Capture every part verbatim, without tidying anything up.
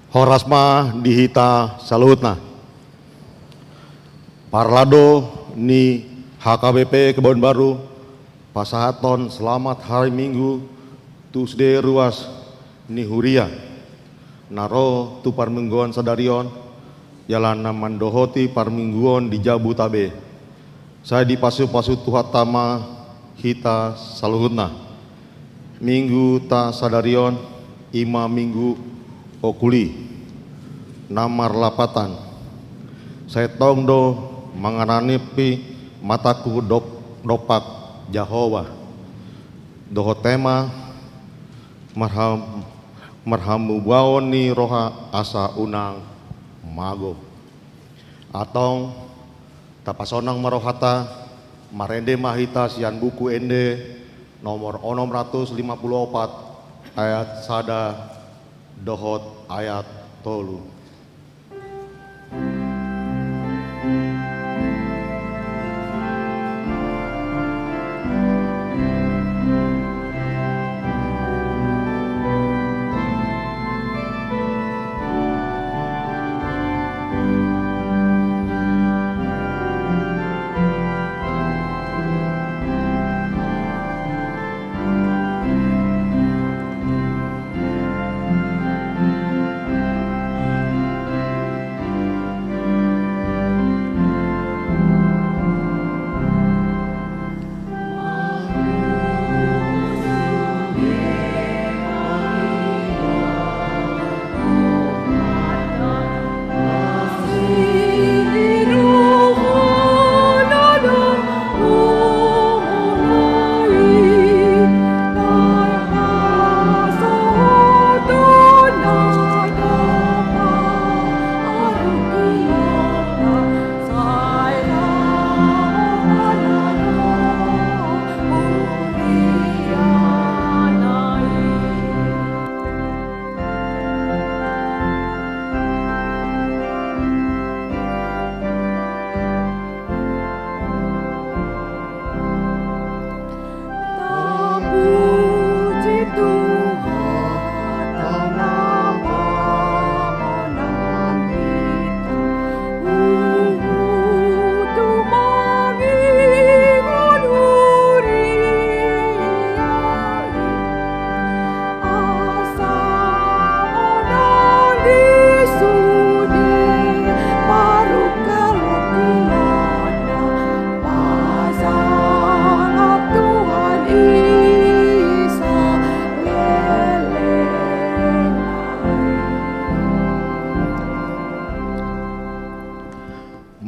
Horas ma di hita saluhutna. Parlando ni H K B P Kebayoran Baru pasahathon selamat hari Minggu tu sude ruas ni huria na ro tu parmingguon sadari on, jala na mandohoti parmingguon di jabu tabe. Sai dipasupasu Tuhanta ma hita saluhutna. Mingguta sadari on i ma Minggu Okuli na marlapatan. Sai tong do mangarampi matangku dop-, dompak Jahowa dohot tema marham-, marhamubaon ni roha asa unang mago. Antong tapasonang ma rohanta, marende ma hita sian Buku Ende nomor onom ratus lima pulu opat, ayat sada dohot ayat tolu.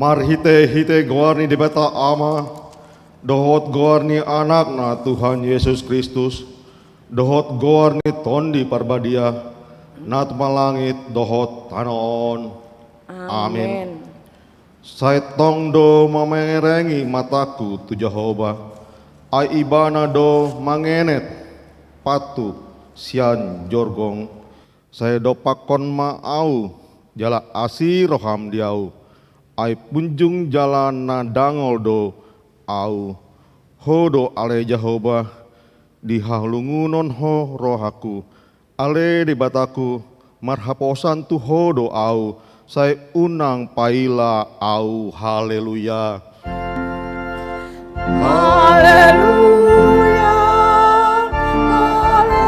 Marhitehite goar ni Debata Ama, dohot goar ni Anakna Tuhan Jesus Kristus, dohot goar ni Tondi Parbadia, na tumompa langit dohot tano on. Amen. Amen. Sai tong do mamereng matangku tu Jahowa, ai Ibana do mangenet pathu sian jorgong. Sai dompakkon ma ahu, jala asi roham di ahu, ai punjung jala na dangol do ahu. Ho do ale Jahowa, dihalungunon ho rohangku, ale Debatangku, marhaposan tu ho do ahu, sai unang paila ahu. Haleluya. Haleluya, haleluya,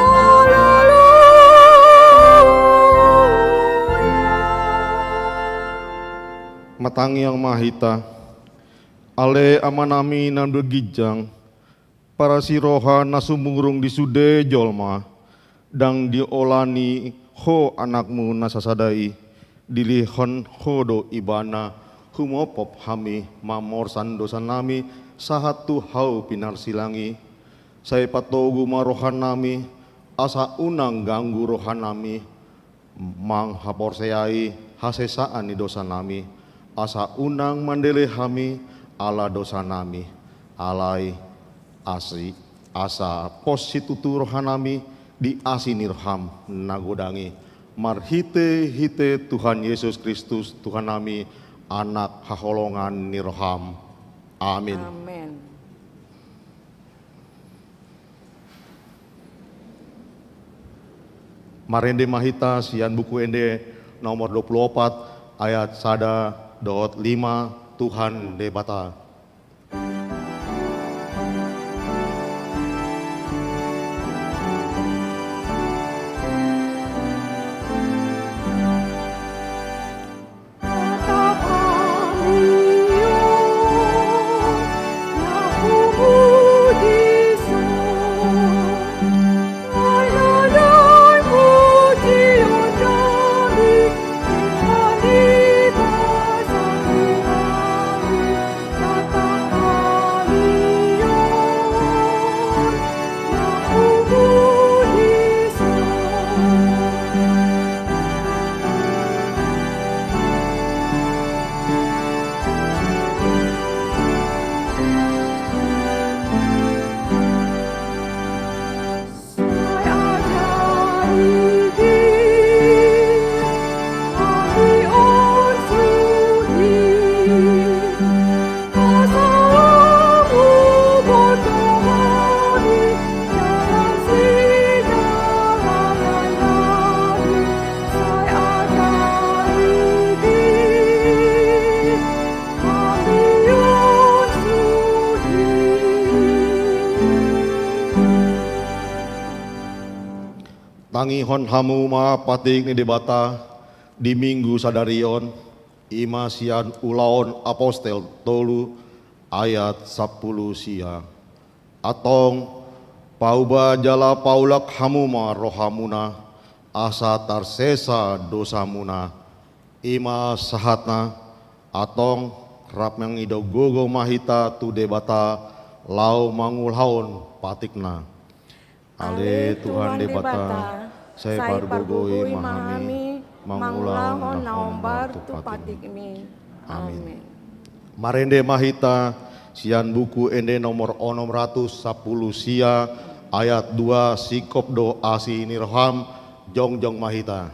haleluya. Martangiang ma hita. Ale Amanami na di ginjang, parasi roha na sumurung di sude jolma, ndang diolani ho Anakmu na sasada i, dilehon ho do Ibana, humophop hami mamorsan dosanami, sahat tu hau pinarsilang i. Sai patogu ma rohanami, asa unang ganggu rohanami, manghaporseai hasesaan ni dosanami, asa unang mandele hami ala dosanami, alai asi, asa pos situtu rohanami di asi ni roham na godang i, marhitehite Tuhan Jesus Kristus Tuhannami, Anak haholongan ni roham. Amin. Amin. Marende ma hita sian Buku Ende nomor dua puluh opat, ayat sada dohot lima, Tuhan Debata. Tangihon hamu ma patik ni Debata di Minggu sadari on, i ma sian Ulaon Apostel tolu ayat sampulu sia. Antong, pauba jala paulak hamu ma rohamuna, asa tarsesa dosamuna. I ma sahatna. Antong, rap mangido gogo ma hita tu Debata, laho mangulahon patikna. Ale Tuhan Debata, sai pargogoi ma hami mangulahon na hombar tu patikmi. Amin. Marende ma hita sian Buku Ende nomor onom ratus sampulu sia, ayat dua, singkop do asi ni roham. Jongjong ma hita.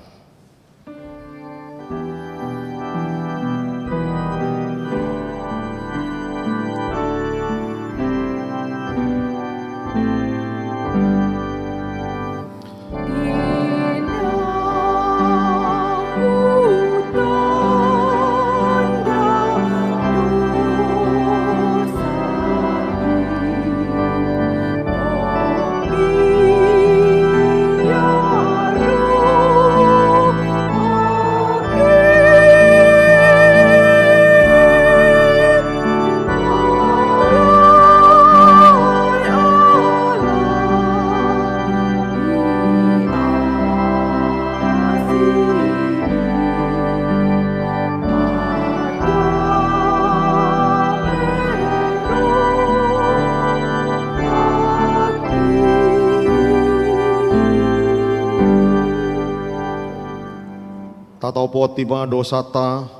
Tatopoti ma dosanta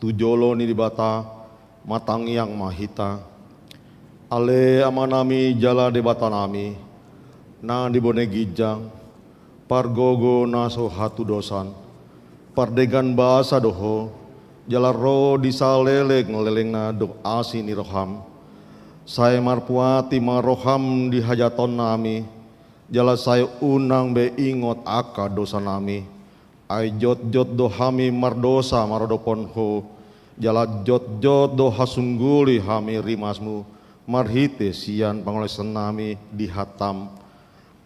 tu jolo ni Debata, martangiang ma hita. Ale Amanami jala Debatanami, na di bone ginjang, pargogo na so hatudosan, pardenggan basa do Ho, jala ro di saleleng-lelengna do asi ni roham. Sai marpuati ma roham di hajahatonnami, jala sai unang be ingot angka dosanami. Ai jotjot do hami mardosa maradophon Ho, jala jotjot do hasungguli hami rimasmu, marhite sian pangalaohonnami di hatam.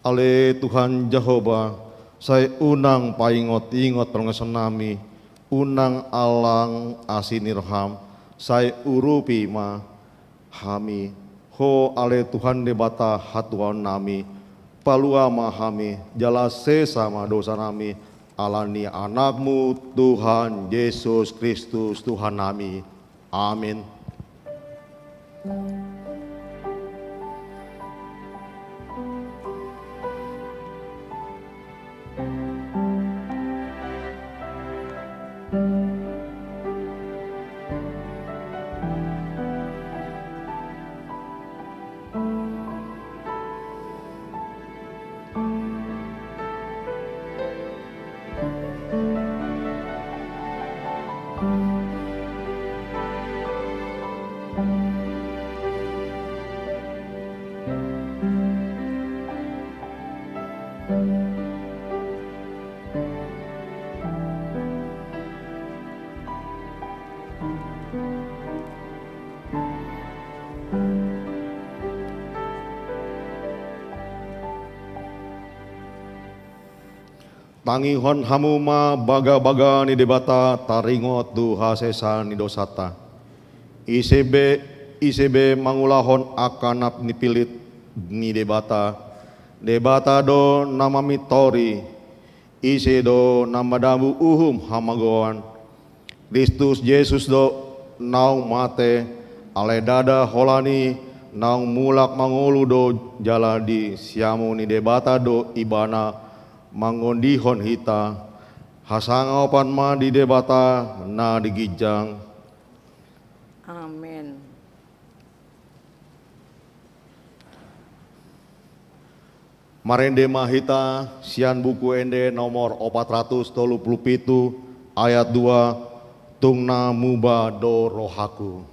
Ale Tuhan Jahowa, sai unang paingot-ingot pangalaohonnami, unang alang asi ni roham, sai urupi ma hami. Ho ale Tuhan Debata hatuaonnami, palua ma hami, jala sesa ma dosanami, ala ni Anakmu Tuhan Jesus Kristus Tuhannami. Amin. Tangihon hamu ma bagabaga ni Debata taringot tu hasesaan ni dosanta. Ise be, ise be mangulahon angka na pinillit ni Debata, Debata do na mamintori. Ise do na madabu uhum hamagoan? Kristus Jesus do naung mate, alai ndada holan i, naung mulak mangolu do jala di siamun ni Debata do Ibana mangondihon hita. Hasangapan ma di Debata na di ginjang. Amen. Marende ma hita sian Buku Ende nomor opat ratus tolu pulu pitu, ayat dua, Tung na muba do rohangku.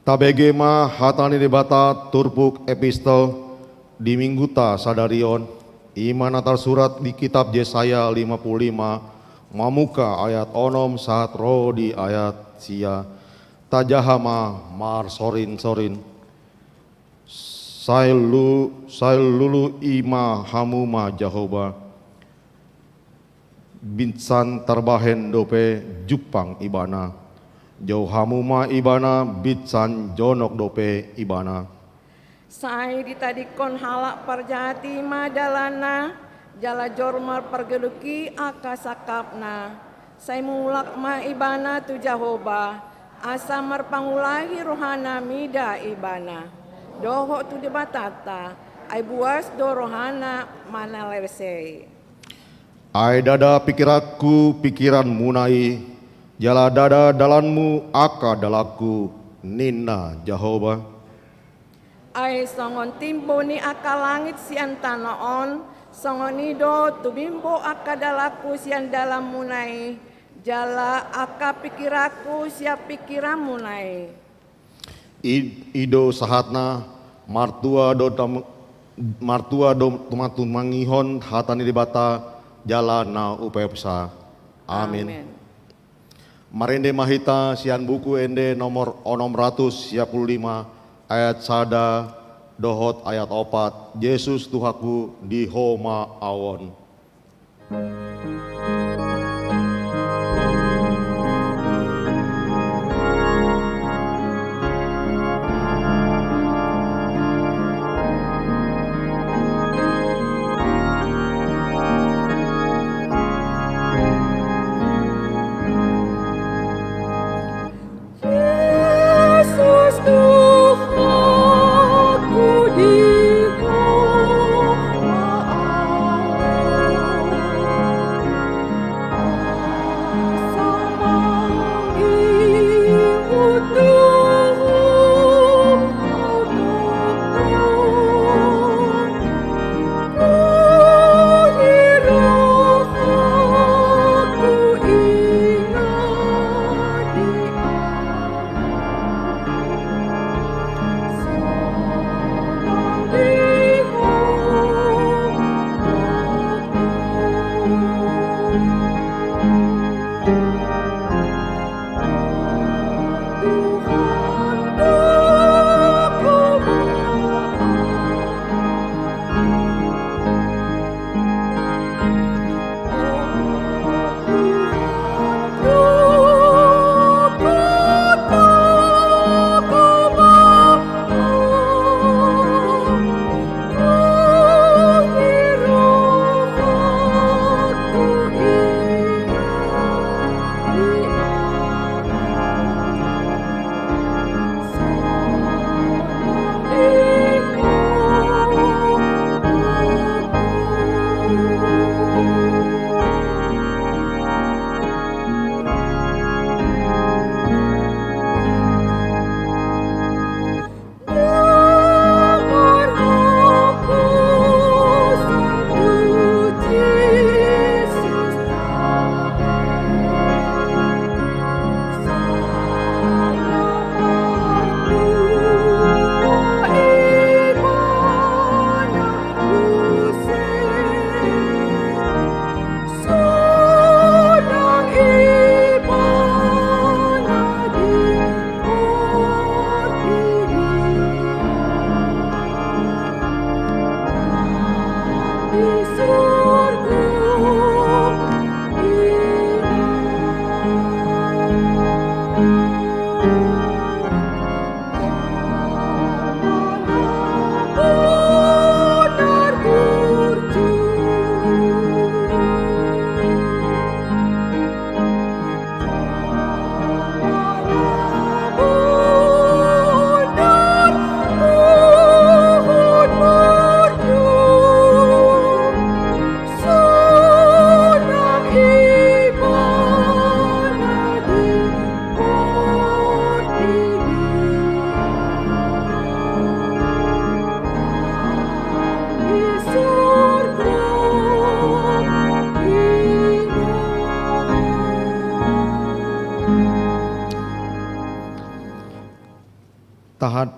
Tabege ma hata ni Debata turpuk epistol di minggunta sadari on, i ma na tarsurat di kitab Jesaya lima pulu lima, mamungka ayat onom sahat ro di ayat sia. Tajaha ma marsorinsorin. Sai lu-, sai lulu i ma hamu ma Jahowa. Binsan tarbahen dope jumpang Ibana. Jou hamu ma Ibana, binsan jonok dope Ibana. Sai ditadingkon halak parjahat i ma dalanna, jala jolma pargeduk i angka sangkapna. Sai mulak ma Ibana tu Jahowa, asa marpangulahi rohana mida Ibana. Dohot tu Debatanta, ai buas do rohana manalesei. Ai ndada pingkiranku pingkiranmuna i, jala ndada dalanmu angka dalanku, ninna Jahowa. Ai songon timbo ni angka langit sian tano on, songon i do tumimbo angka dalanku sian dalanmuna i, jala angka pingkiranku sian pingkiranmuna i. I, i do sahatna, martua do tam-, martua do tumatumangihon hata ni Debata jala na umpasa. Amin. Amin. Marende ma hita sian Buku Ende nomor onom ratus sia pulu lima, ayat sada dohot ayat opat, Jesus Tuhanku, di Ho ma ahu on. Jesus Tuhanku, di Ho ma ahu on.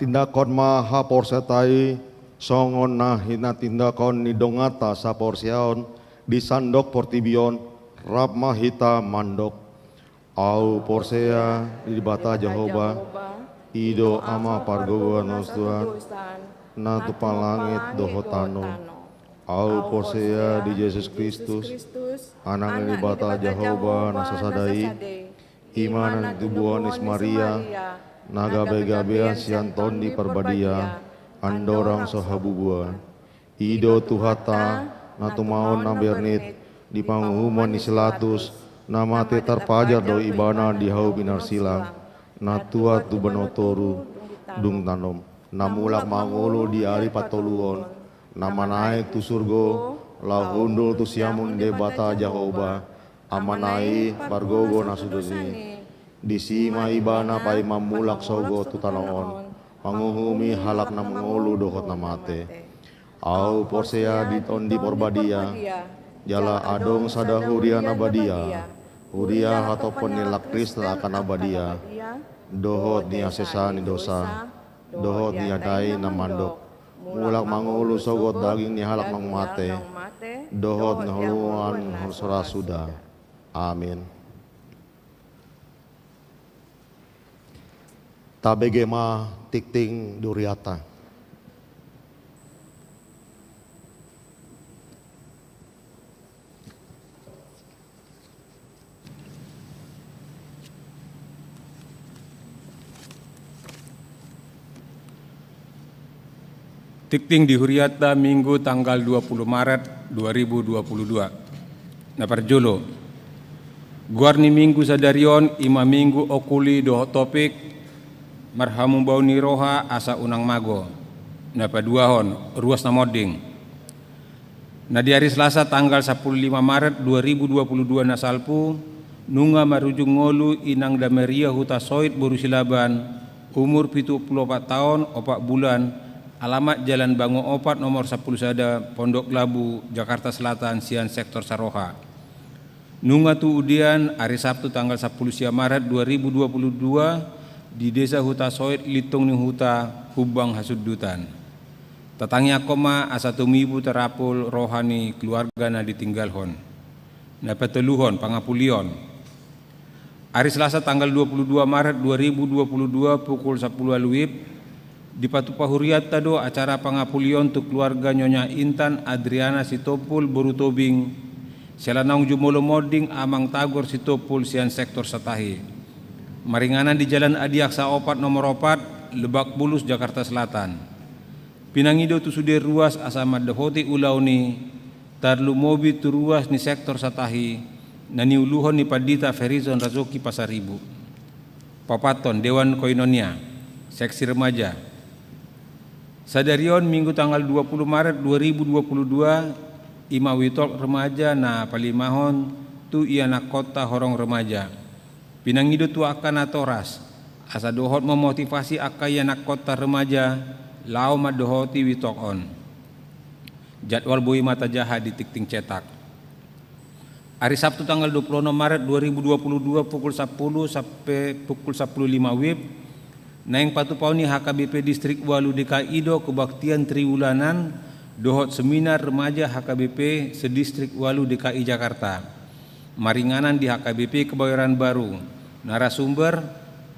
Tindangkon ma haporseaonta i, songon na hinatindangkon ni donganta saporseaon di sandok portibi on, rap ma hita mandok. Ahu porsea di Debata Jahowa, i do Ama pargogoan on, na tumpak langit dohot tano. Ahu porsea di Jesus Kristus, Anak ni Debata Jahowa na sasada i, i ma na tinitubuhon ni si Maria, na gabegabean sian Tondi Parbadia, andorang so habubuan. I do Tuhanta, na tumaon na bernit, di panguhuman ni si Latus, na mate tarpajar do ibana di hau pinarsilang, na tuat tu banua toru, dung tano. Na mulak mangolu di ari patoluhon, na manaek tu surgo, laho hundul tu siamun ni Debata Jahowa, Amana i pargogo na sude i. Disi ma ibana paima mulak sogot tu tano on, manguhumi halak na mangolu dohot na mate. Ahu porsea di Tondi Parbadia, jala adong sada huria na badia, huria hatophon ni halak Kristen angka na badia, dohot niasesaan ni dosa, dohot nian dai na mandok. Mulak mangolu sogot daging ni halak naung mate, dohot na holoan na so ra suda. Amin. Tabege ma tingting di huriata. Tingting di huriata, Minggu tanggal dua puluh Maret dua ribu dua puluh dua. Na parjolo, goar ni Minggu sadari on i ma Minggu Oculi dohot topik marhamubaon ni roha asa unang mago. Na paduahon, ruas na monding. Na di ari Selasa tanggal sampulu lima Maret dua ribu dua puluh dua na salpu, nunga marujung ngolu Inang Dameria Hutasoit boru Silaban, umur pitu pulu opat taon opat bulan, alamat Jalan Bango Opat nomor sampulu sada, Pondok Labu, Jakarta Selatan, sian sektor Saroha. Nunga tu udian ari Sabtu tanggal sampulu sia Maret dua ribu dua puluh dua di Desa Hutasoit, Lintong ni Huta, Humbang Hasundutan. Tatangiangkon ma asa tumibu tarapul roha ni keluarga na ditinggalhon. Na patoluhon, pangapulion. Ari Selasa tanggal dua puluh dua Maret dua ribu dua puluh dua pukul sampulu ualu WIB, dipatupa hurianta do acara pangapulion tu keluarga Nyonya Intan Adriana Sitompul boru Tobing, siala naung jumolo monding Amang Tagor Sitompul sian sektor Satahi. Maringanan di Jalan Adiaksa opat nomor opat, Lebak Bulus, Jakarta Selatan. Pinangido tu sude ruas asa mandohoti ulaon i, tarlumobi tu ruas ni sektor Satahi, na niuluhon ni Pandita Ferizon Razoki Pasaribu. Paopathon, Dewan Koinonia, Seksi Remaja. Sadari on Minggu tanggal dua puluh Maret dua ribu dua puluh dua, i ma WeTalk Remaja na palimahon tu ianakkonta horong remaja. Pinangido tu angka natoras, asa dohot memotivasi angka ianakkonta remaja laho mandohoti WeTalk on. Jadwal boi ma tajaha di tingting cetak. Ari Sabtu tanggal dua puluh onom Maret dua ribu dua puluh dua pukul sampulu sampe pukul sampulu lima WIB, naeng patupaon ni H K B P Distrik ualu D K I do kebaktian triwulanan dohot seminar remaja H K B P sedistrik ualu D K I Jakarta. Maringanan di H K B P Kebayoran Baru. Narasumber,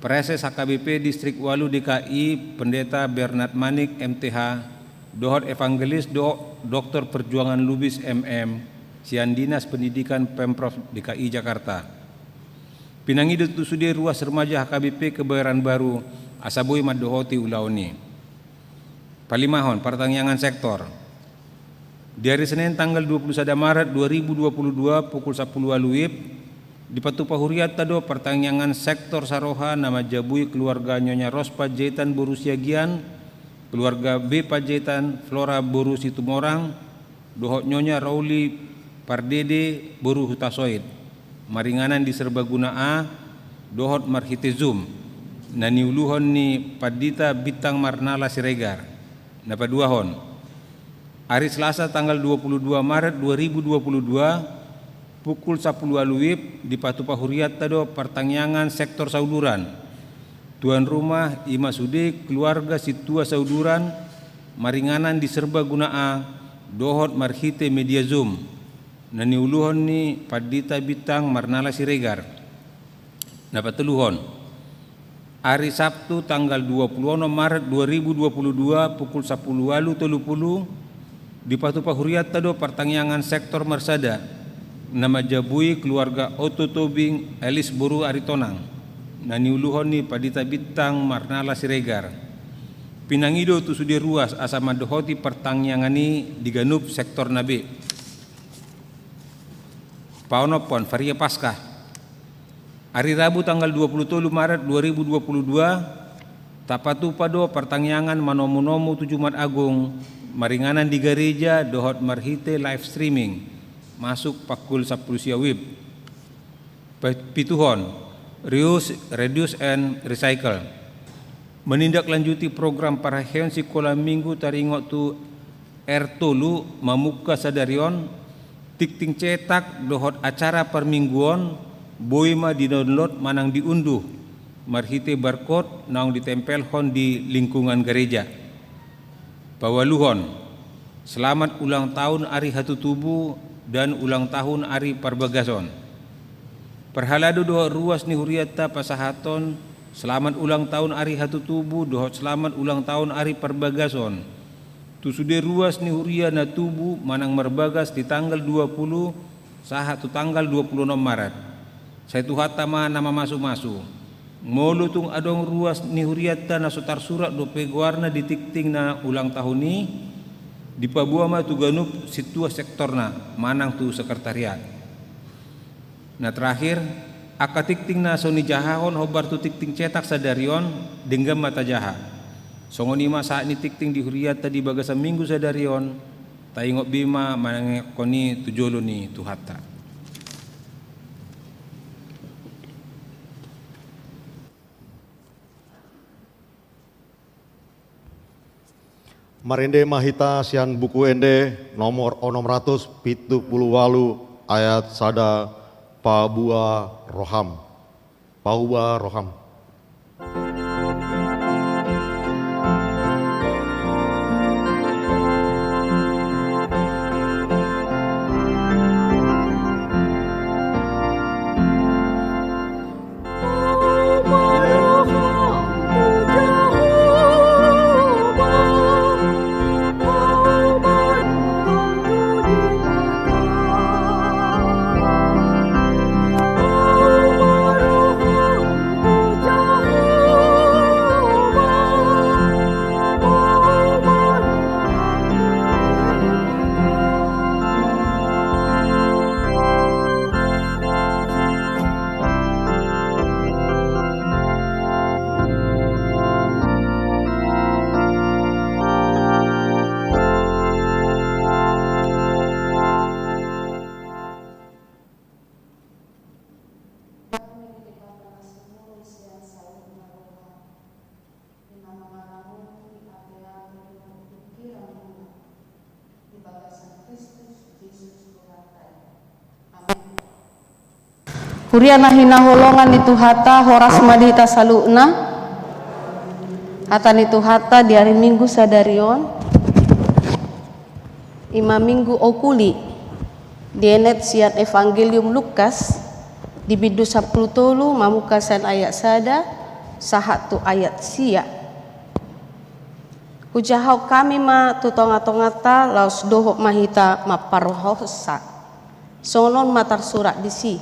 Praeses H K B P Distrik ualu D K I, Pendeta Bernard Manik, M T H, dohot evangelis dohot doktor perjuangan Lubis, M M, sian Dinas Pendidikan Pemprov D K I Jakarta. Pinangido tu sude ruas remaja H K B P Kebayoran Baru asa boi mandohoti ulaon i. Palimahon, partangiangan sektor. Di ari Senen tanggal dua puluh sada Maret dua ribu dua puluh dua pukul sampulu ualu WIB, dipatupa hurianta do partangiangan sektor Saroha na manjabui keluarga Nyonya Ros Panjaitan boru Siagian, keluarga B Panjaitan Flora boru Situmorang, dohot Nyonya Rauli Pardede boru Hutasoit, maringanan di Serbaguna A, dohot marhite Zoom, na niuluhon ni Pandita Bintang Marnala Siregar. Na paduahon, ari Selasa tanggal dua puluh dua Maret dua ribu dua puluh dua, pukul sampulu ualu WIB, dipatupa hurianta do partangiangan sektor Sauduran. Tuan rumah i ma sude keluarga sintua sauduran maringanan di Serbaguna A dohot marhite media Zoom, na niuluhon ni Pandita Bintang Marnala Siregar. Na patoluhon, ari Sabtu tanggal dua puluh onom Maret dua ribu dua puluh dua pukul sapuluh ualu tolu pulu, dipatupa hurianta do partangiangan sektor marsada, na manjabui keluarga Oto Tobing alias boru Aritonang, na niuluhon ni Pandita Bintang Marnala Siregar. Pinangido tu sude ruas asa mandohoti partangiangan i di ganup sektorna be. Paonomhon, Varia Paskah. Ari Rabu tanggal dua puluh tolu Maret dua ribu dua puluh dua, tapatupa do partangiangan manomu-nomu tu Jumat Agung, maringanan di gareja dohot marhite live streaming, masuk pukul sapuluh sia wib. Pe-, pituhon, reuse, reduce and recycle. Menindaklanjuti program parheheon sikola minggu taringot tu R tolu mamungka sadari on, tingting cetak dohot acara parmingguon boi ma di-download manang diunduh marhite barcode naung ditempelhon di lingkungan gareja. Pawaluhon, selamat ulang tahun ari hatutubu dan ulang tahun ari parbagason. Parhalado dohot ruas ni hurianta pasahathon selamat ulang tahun ari hatutubu dohot selamat ulang tahun ari parbagason tu sude ruas ni huria na tubu manang marbagas di tanggal dua puluh sahat tu tanggal dua puluh onom Maret. Sai Tuhanta ma na mamasu-masu. Molo tung adong ruas ni hurianta na so tarsurat dope goarna di tingting na ulang tahun i, dipaboa ma tu ganup sintua sektorna manang tu sekretariat. Na terakhir, angka tingting na so nijahahon hombar tu tingting cetak sadari on, denggan ma tajaha. Songon i ma sahat ni tingting di hurianta di bagasan minggu sadari on, taingot be ma manangihon i tu jolo ni Tuhanta. Marende ma hita sian Buku Ende nomor onom ratus pitu pulu ualu ayat sada, paboa roham. Paboa roham. Di na mangaramoti ateate dohot pingkiranmuna di bagasan Kristus Jesus Tuhanta i. Amen. Huria na hinaholongan ni Tuhanta, horas ma di hita saluhutna. Hata ni Tuhanta di ari Minggu sadari on, i ma Minggu Okuli, dienet sian Evangelium Lukas, di bindu sampulu tolu, mamungka sian ayat sada sahat tu ayat sia. Hujahahon hami ma tu tonga-tonganta, laos dohot ma hita mamparrohahonsa. Songon on ma tarsurat disi.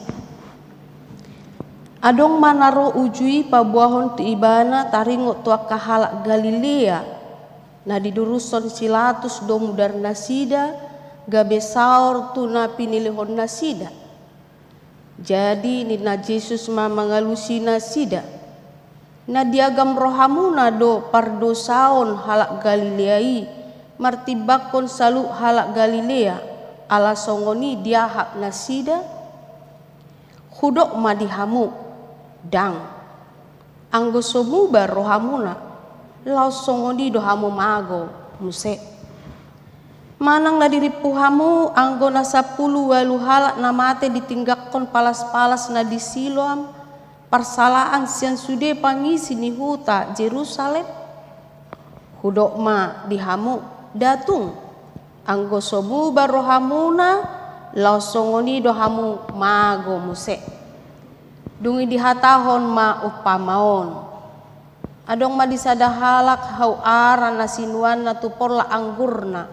Adong ma na ro uju i paboahon tu ibana taringot tu angka halak Galilea, na didurushon si Pilatus do mudarnasida, gabe saor tu na pinilihonnasida. Jadi ninna Jesus ma mangalusi nasida: Na diagam rohamuna do pardosaon halak Galilea i martimbangkon saluhut halak Galilea, ala songon i diahap nasida? Hudok ma di hamu, ndang. Anggo so muba rohamuna, laos songon i do hamu mago muse. Manang na dirimpu hamu, anggo na sampulu ualu halak na mate ditinggangkon palas-palas na di Siloam, parsalaan sian sude pangisi ni huta Jerusalem? Hudok ma di hamu, datung, anggo so muba rohamuna, laos songon i do hamu mago muse. Dung i dihatahon ma umpama on. Adong ma di sada halak hau ara na sinuanna tu porlak anggurna.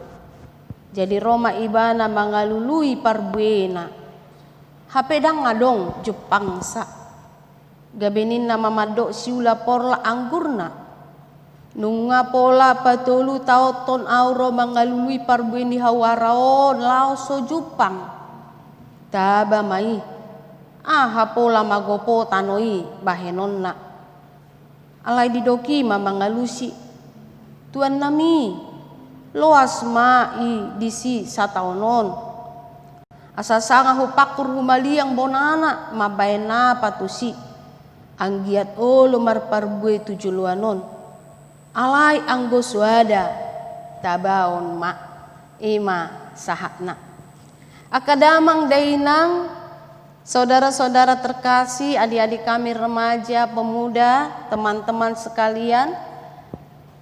Jadi ro ma ibana mangalului parbuena. Hape ndang adong jumpangsa. Gabe ninna ma mandok siula porlak anggurna. Nunga pola patolu taonhon ahu ro mangalului parbue ni hau ara on laos so jumpang. Taba ma i. Aha pola mago po tano i bahenonna. Alai didok i ma mangalusi, tuannami, loas ma i disi sataon on. Asa sanga hupangkur humaliang bonana mambahen apa tusi, anggiat olo marparbue tu joloan on. Alai anggo soada, tabaon ma, i ma sahatna. Angka damang dainang, saudara-saudara terkasih, adik-adik kami remaja, pemuda, teman-teman sekalian,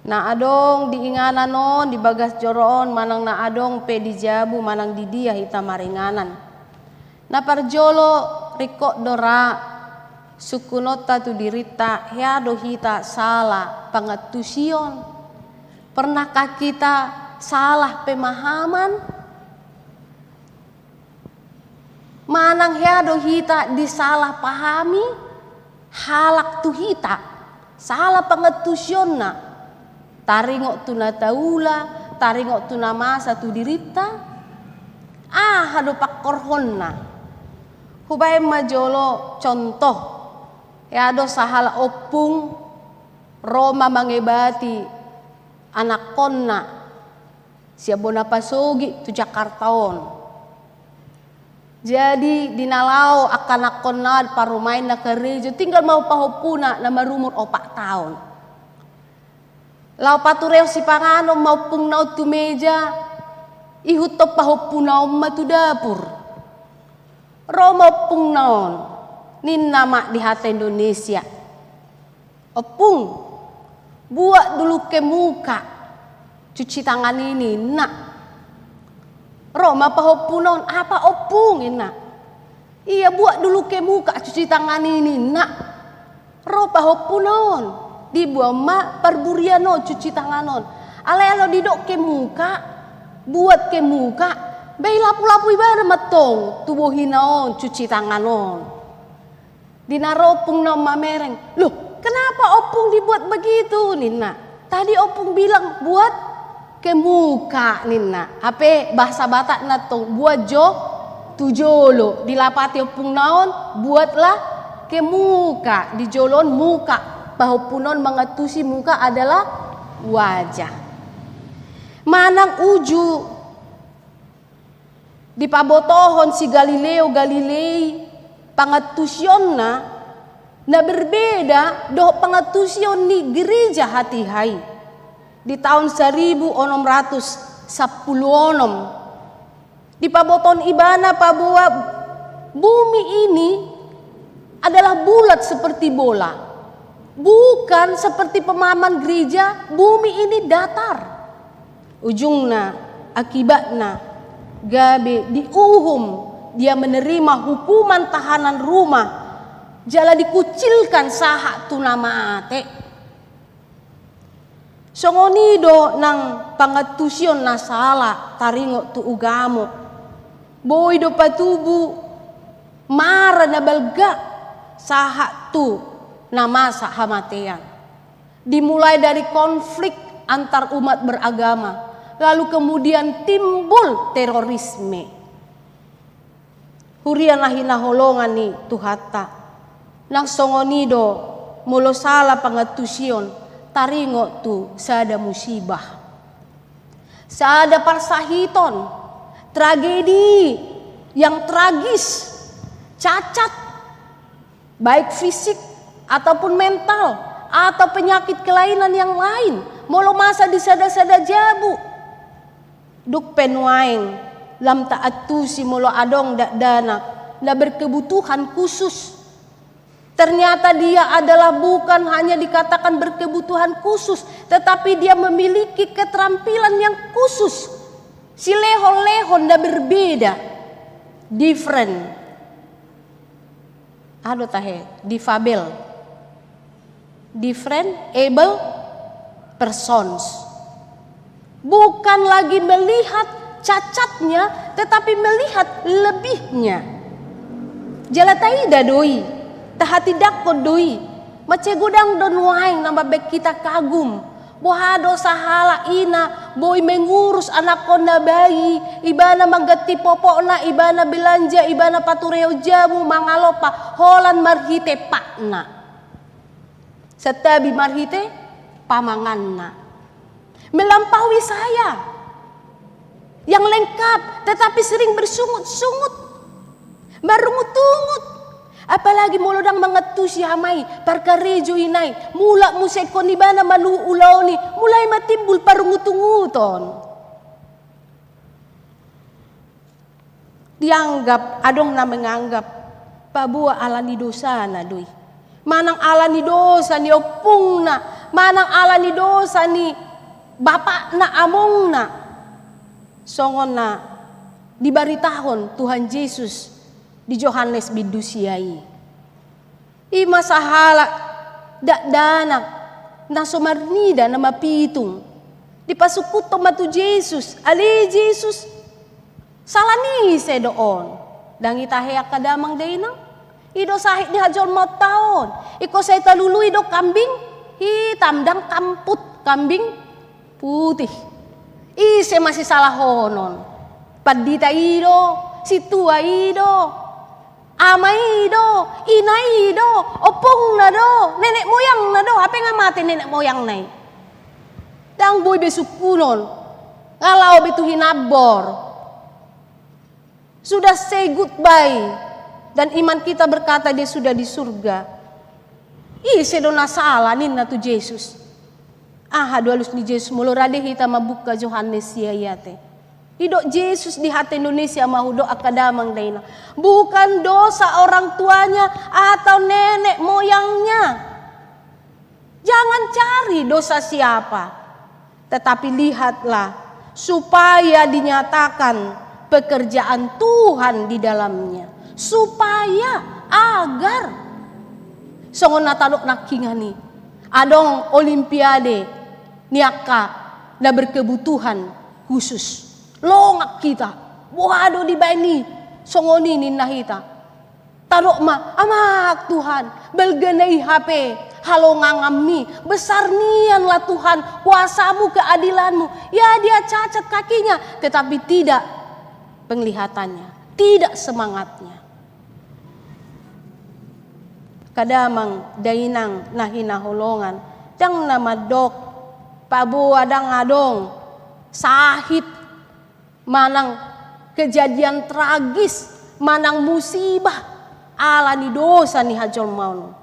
na adong di inganan on, di bagas joro on, manang na adong pe di jabu, manang di dia hita maringanan. Na parjolo ringkot do ra sungkunonta tu dirinta, hea do hita salah pangantusion? Pernahkah kita salah pemahaman? Manang hea do hita disalahpahami halak tu hita, salah pangantusionna, taringot tu na taula, taringot tu na masa tu dirinta? Aha do pangkorhonna? Hubahen ma jolo contoh, hea do sahalak ompung ro ma mangebati anakkonna sian bona pasogit tu Jakarta on. Jadi di na laho angka anakkonna parumaenna karejo, tinggal ma pahompuna na marumur opat taon. Laho paturehon sipanganon ma ompungna on tu meja, ihuthon pahompuna on ma tu dapur. Ro ma ompungna on, ninna ma di hata Indonesia. Ompung, buat dulu ke muka, cuci tangan ini, ninna. Ro ma pahompuna on, apa ompung, ninna. Iya, buat dulu ke muka, cuci tangan ini, ninna. Ro pahompuna on, dibuat ma parburian on, cuci tangan on. Alai olo didok ke muka, buat ke muka, ba ilapulapul ibana ma tong tu bohina on, cuci tangan on. Di na ro ompungna on mamereng, "Loh, kenapa ompung dibuat begitu?" ninna. "Tadi ompung bilang buat ke muka," ninna. Hape bahasa Batakna tong, buat jo tu jolo. Dilapati ompungna on, buatlah ke muka. Di jolo on muka. Pahompuna on mangantusi muka adalah wajah. Manang uju dipabotohon si Galileo Galilei pangantusionna na berbeda dohot pangantusion ni gereja hatiha i di taon saribu onom ratus sampulu onom. Dipabotohon ibana paboa bumi ini adalah bulat seperti bola. Bukan seperti pemahaman gereja, bumi ini datar. Ujungna, akibatna, gabe diuhum, dia menerima hukuman tahanan rumah, jala dikucilkan sahat tu na mate. Songon i do nang pangantusion na sala taringot tu ugamo. Boi do patubu mara na balga sahat tu na masa hamatean. Dimulai dari konflik antar umat beragama, lalu kemudian timbul terorisme. Huria na hinaholongan ni Tuhanta, nang songon i do molo sala pangantusion taringot tu sada musibah, sada parsahiton, tragedi yang tragis, cacat, baik fisik ataupun mental, atau penyakit kelainan yang lain. Molo masa di sada-sada jabu, dung pe nuaeng lam taantusi molo adong dakdanak na berkebutuhan khusus. Ternyata dia adalah bukan hanya dikatakan berkebutuhan khusus, tetapi dia memiliki keterampilan yang khusus. Silehon-lehon na berbeda, different. Aha do tahe, difabel. Different able persons. Bukan lagi melihat cacatnya, tetapi melihat lebihnya. Jala taida do i, tahatindangkon do i. Mansai godang do nuaeng na mambaen hita kagum. Boha do sahalak ina boi mengurus anakkonna bayi, ibana mangganti popokna, ibana belanja, ibana patureon jamu, mangalompa, holan marhite patna. Santabi marhite pamanganna. Melampaui saya yang lengkap, tetapi sering bersungut-sungut, marungut-ungut. Apalagi molo ndang mangantusi hami parkarejo i nai, mulak muse ingkon ibana manuhuk ulaon i, mulai ma timbul parungut-unguton. Dianggap, adong na menganggap, paboa ala ni dosana do i. Manang ala ni dosa ni ompungna, manang ala ni dosa ni bapakna, amongna. Songon na dibaritahon Tuhan Jesus di Johannes bindu sia i. I ma sahalak dakdanak na so marnida na mapitung. Dipasungkunhon ma tu Jesus, ale Jesus, sala ni ise do on? Ndang i tahe angka damang dainang. I do sahit ni hajolmaonta on. Ingkon sai talului do kambing hitam, ndang kamput, kambing putih. Ise masisalahonon? Pandita i do, sintua i do, ama i do, ina i do, ompungna do, nenek moyangna do, hape nga mate nenek moyangna i. Ndang boi be sungkunon, nga lao be tu hinambor. Sudah say goodbye, dan iman kita berkata dia sudah di surga. Ise do na sala ninna tu Jesus? Aha do alus ni Jesus molo rade hita mambuka Johannes sia i ate? Didok Jesus di hata Indonesia ma hudok angka damang dainang. Bukan dosa orang tuanya atau nenek moyangnya. Jangan cari dosa siapa, tetapi lihatlah supaya dinyatakan pekerjaan Tuhan di dalamnya. Supaya, agar. Songon na tadok nangkiningan i. Adong olimpiade ni angka na berkebutuhan khusus. Longang hita. Boha do dibaen i? Songon i ninna hita. Tadok ma, Amak Tuhan, balga na i hape halonganganmi, besar nianlah Tuhan kuasamu, keadilanmu. Ya, dia cacat kakinya, tetapi tidak penglihatannya, tidak semangatnya. Angka damang dainang na hinaholongan, ndang na mandok paboa ndang adong sahit manang kejadian tragis, manang musibah, ala ni dosa ni hajolmaon.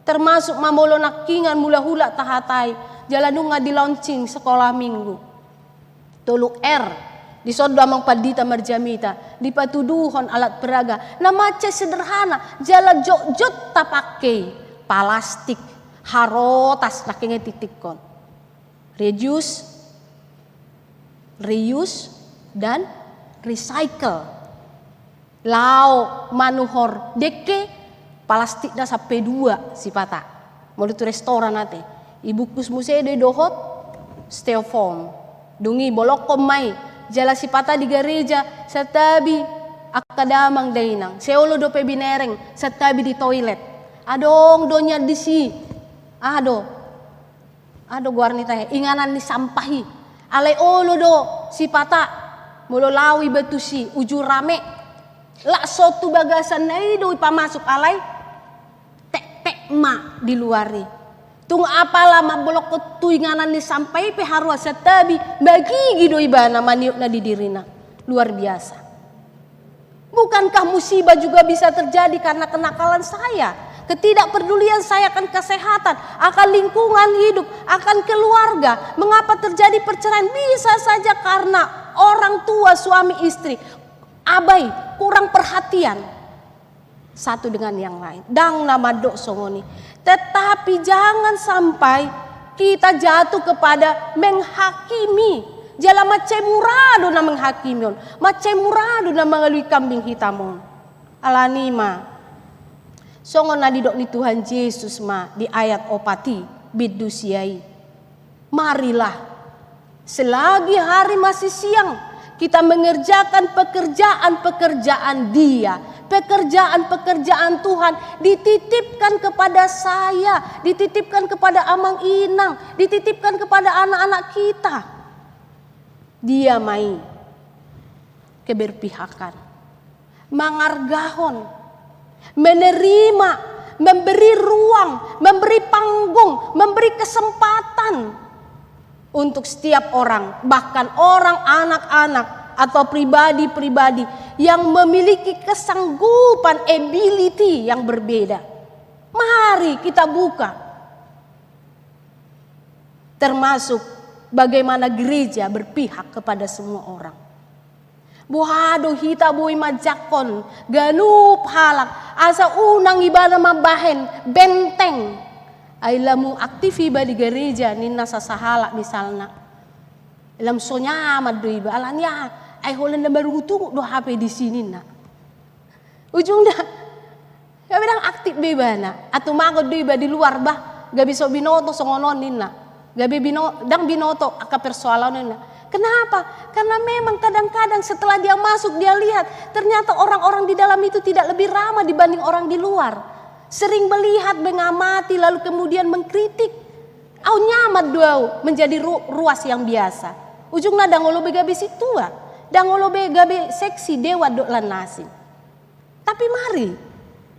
Termasuk ma molo nangkiningan mula hulak tahatai, jala nunga di-launching sekolah minggu. Tolu R, dison do amang pandita marjamita, dipatuduhon alat peraga, na mansai sederhana, jala jotjot tapangke i, palastik, harotas, nangkiningan i tingtingkon. Reduce, reuse, dan recycle. Laho manuhor dengke, palastikna sampe dua sipata. Molo tu restoran ate, ibungkus muse do i dohot styrofoam. Dung i bolongkon ma i, jala sipata di gareja, santabi angka damang dainang. Sai olo dope binereng, santabi di toilet. Adong do nian disi. Aha do? Aha do goar ni tahe, inganan ni sampah i. Alai olo do sipata molo laho iba tusi uju rame, laos tu bagasanna i do ipamasuk, alai tektek ma di luar i. Tung apala mambolongkon tu inganan ni sampah i pe haroa, santabi magigi do ibana maniukna di dirina. Luar biasa. Bukankah musibah juga bisa terjadi karena kenakalan saya? Ketidakpedulian saya akan kesehatan, akan lingkungan hidup, akan keluarga. Mengapa terjadi perceraian? Bisa saja karena orang tua, suami istri abai, kurang perhatian. satu dengan yang lain. Ndang na mandok songon i. Tetapi jangan sampai kita jatuh kepada menghakimi. Jala mansai mura do na menghakimi on. Mansai mura do na mangalului kambing hitam on. Alani i ma. Songon na didok ni Tuhan Jesus ma di ayat opat i, bindu sia i. Marilah, selagi hari masih siang, kita mengerjakan pekerjaan-pekerjaan Dia, pekerjaan-pekerjaan Tuhan dititipkan kepada saya, dititipkan kepada amang inang, dititipkan kepada anak-anak kita. Dia ma i keberpihakan, mangargahon, menerima, memberi ruang, memberi panggung, memberi kesempatan untuk setiap orang, bahkan orang anak-anak atau pribadi-pribadi yang memiliki kesanggupan, ability yang berbeda. Mari kita buka. Termasuk bagaimana gereja berpihak kepada semua orang. Boha do hita boi manjangkon ganup halak, asa unang ibana mambahen benteng. Ai lamu aktif iba di gereja, ninna sasahalak misalna. Lam so nyaman do iba, alani aha, ai holan na marungutungut do hape disi ninna. Ujungna, gabe ndang aktif be ibana. Atumangon do iba di luar, bah, gabe so binoto songon on ninna. Gabe bino-, ndang binoto angka persoalan on ninna. Kenapa? Karena memang kadang-kadang setelah dia masuk, dia lihat, ternyata orang-orang di dalam itu tidak lebih ramah dibanding orang di luar. Sering melihat, mengamati, lalu kemudian mengkritik. Au nyaman do au menjadi ru-, ruas yang biasa. Ujungna ndang olo be gabe sintua, ndang olo be gabe seksi, dewan dohot lan na asing. Tapi mari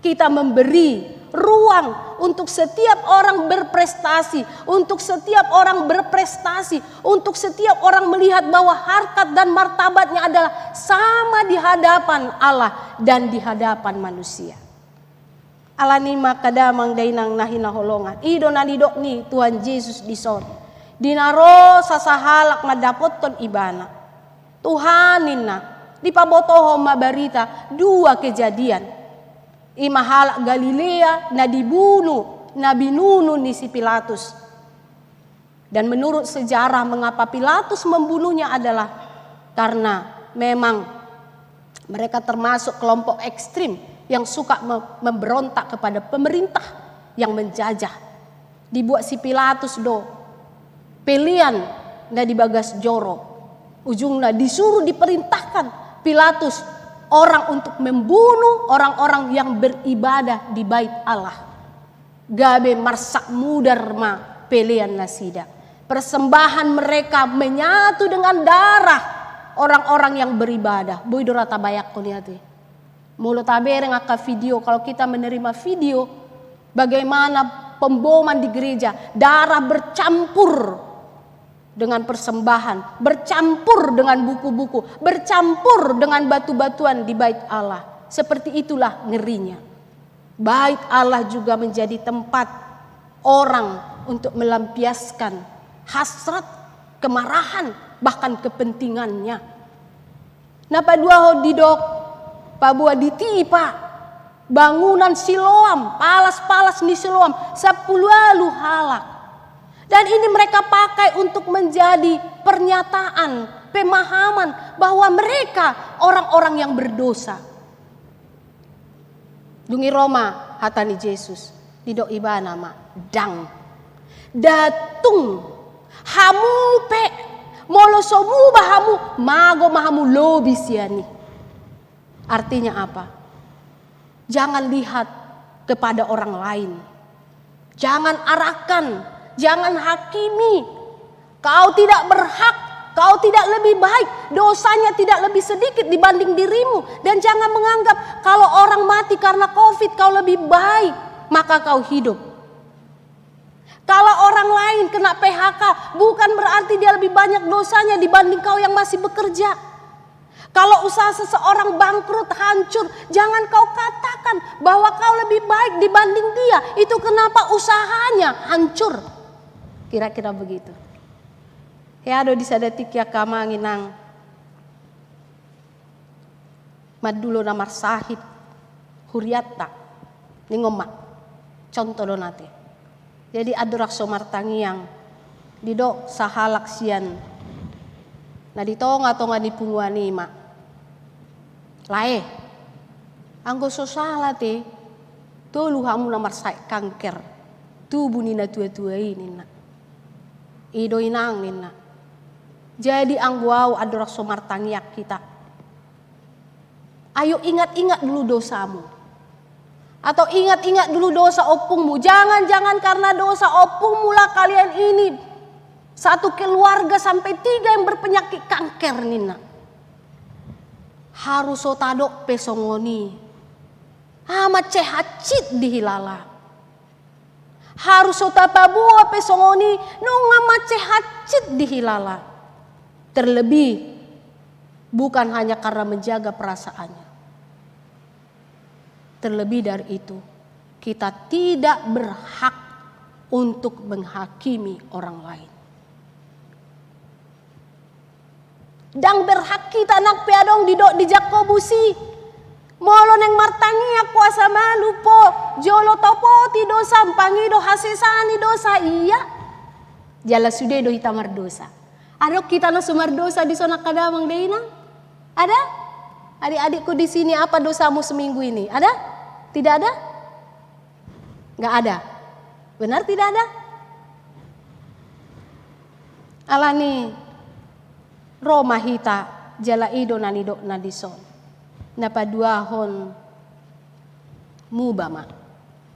kita memberi ruang untuk setiap orang berprestasi, untuk setiap orang berprestasi, untuk setiap orang melihat bahwa harkat dan martabatnya adalah sama di hadapan Allah dan di hadapan manusia. Alani i ma angka damang dainang na hinaholongan, i do na nidok ni Tuhan Jesus dison. Di na ro sasahalak mandapothon ibana. Tuhan, ninna, dipabotohon ma barita dua kejadian. I ma halak Galilea na dibunu, na binunu ni si Pilatus. Dan menurut sejarah, mengapa Pilatus membunuhnya adalah karena memang mereka termasuk kelompok ekstrim yang suka me-, memberontak kepada pemerintah yang menjajah. Dibuat si Pilatus do pelean na di bagas joro. Ujungna disuruh, diperintahkan Pilatus orang untuk membunuh orang-orang yang beribadah di Bait Allah. Gabe marsak mudar ma pelean nasida. Persembahan mereka menyatu dengan darah orang-orang yang beribadah. Boi do ra tabayangkon i ate. Molo tabereng angka video, kalau kita menerima video, bagaimana pemboman di gereja, darah bercampur dengan persembahan, bercampur dengan buku-buku, bercampur dengan batu-batuan di Bait Allah. Seperti itulah ngerinya. Bait Allah juga menjadi tempat orang untuk melampiaskan hasrat, kemarahan, bahkan kepentingannya. Na paduahon didok, paboa ditipa bangunan Siloam, palas-palas ni Siloam, sampulu ualu halak. Dan ini mereka pakai untuk menjadi pernyataan, pemahaman bahwa mereka orang-orang yang berdosa. Dung i ro ma hata ni Jesus, didok ibana ma, ndang. Nda tung, hamu pe, molo so muba hamu, mago ma hamu lobi sian i. Artinya apa? Jangan lihat kepada orang lain. Jangan arahkan, jangan hakimi. Kau tidak berhak, kau tidak lebih baik, dosanya tidak lebih sedikit dibanding dirimu. Dan jangan menganggap kalau orang mati karena covid kau lebih baik, maka kau hidup. Kalau orang lain kena P H K, bukan berarti dia lebih banyak dosanya dibanding kau yang masih bekerja. Kalau usaha seseorang bangkrut, hancur, jangan kau katakan bahwa kau lebih baik dibanding dia. Itu kenapa usahanya hancur. Kira-kira begitu. Hea do di sada tingki angka amang inang. Mandulo na marsahit. hurianta. Ningon ma. Contoh do nate. Jadi andorang so martangiang, didok sahalak sian na di tonga-tonga ni punguan i ma: Lae, anggo so sala te, tolu hamu na marsae kanker tubu ni natua-tua i, ninna. I do, Inang, ninna. Jadi anggo au andorang so martangiang hita, ayo ingat-ingat dulu dosamu. Atau ingat-ingat dulu dosa ompungmu. Jangan-jangan karena dosa ompungmu lah kalian ini satu keluarga sampai tiga yang berpenyakit kanker, ninna. Harus so tadok pe songon i. Amat sehat cit dihilala. Harus so tapaboa pe songon i, nunga amat sehat cit dihilala. Terlebih, bukan hanya karena menjaga perasaannya. Terlebih dari itu, kita tidak berhak untuk menghakimi orang lain. Ndang berhak hita, nang pe adong didok di Jakobus i. Molo naeng martangiang ho asa malum ho, jolo topoti dosam, pangido hasesaan ni dosa, ia. Jala sude do hita mardosa. Adong hita na so mardosa dison angka damang dainang? Ada? Adik-adikku di sini, apa dosamu seminggu ini? Ada? Tidak ada? Nggak ada. Benar tidak ada? Alani ro ma hita jala i do na nidokna dison. Na paduahon, muba ma,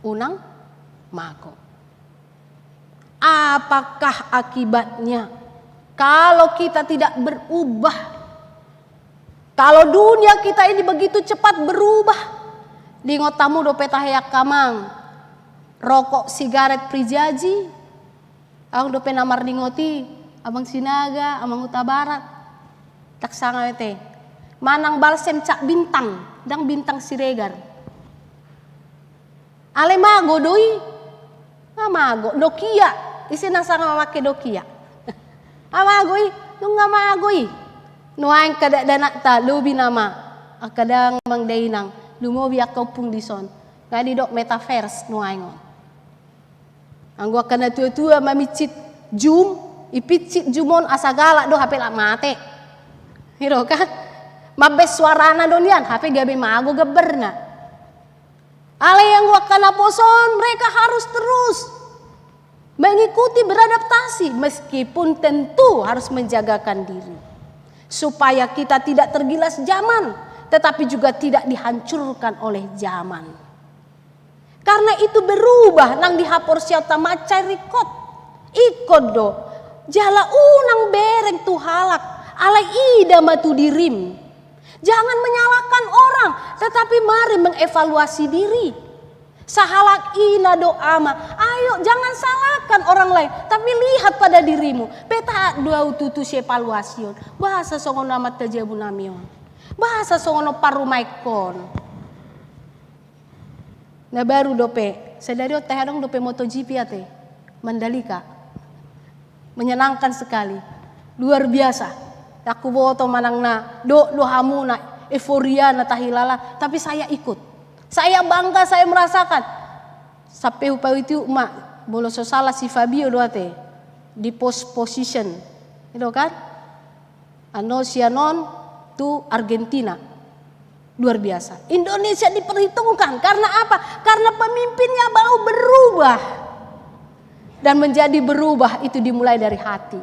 unang mago. Apakah akibatnya kalau kita tidak berubah? Kalau dunia kita ini begitu cepat berubah. Diingot hamu dope tahe angka amang, rokok, sigaret, prijaji? Adong dope na mardingot i, Amang Sinaga, Amang Hutabarat. Ndang sanga ate. Manang balsem cap bintang, ndang Bintang Siregar. Alai mago do i. Nga mago. Nokia. Ise na sanga mamake Nokia? Nga mago i. Nunga mago i. Nuaeng angka dakdanakta, lobi nama angka damang dainang, lumobi angka ompung dison. Nga didok metaverse nuaeng on. Anggo angka na tua-tua mamincit jum, ipincit jum on asa galak do hape laho mate. I do kan? Mambaen suarana do nian, hape gabe mago gambarna. Alai anggo angka naposo on, mereka harus terus mengikuti, beradaptasi, meskipun tentu harus menjagakan diri. Supaya kita tidak tergilas zaman, tetapi juga tidak dihancurkan oleh zaman. Karena itu berubah nang di haporseaonta, mansai ringkot. Ingkon do. Jala unang bereng tu halak, alai ida ma tu dirim. Jangan menyalahkan orang, tetapi mari mengevaluasi diri. Sahalak ina do ama, ayo jangan salahkan orang lain, tapi lihat pada dirimu. Pe taat do au tutu sievaluasi on. Boasa songon on amanta jabu nami on? Boasa songon on parumaenhon? Na baru dope, sadari on tahe adong dope MotoGP ate, Mandalika. Menyenangkan sekali. Luar biasa. Ndang huboto manang na dok do hamu na euforia na tahilala, tapi saya ikut. Saya bangga, saya merasakan. Sampe hupaihut ma, molo so sala si Fabio do ate, di pole position. I do kan? Annon sian on tu Argentina. Luar biasa. Indonesia diperhitungkan. Karena apa? Karena pemimpinnya mau berubah. Dan menjadi berubah itu dimulai dari hati.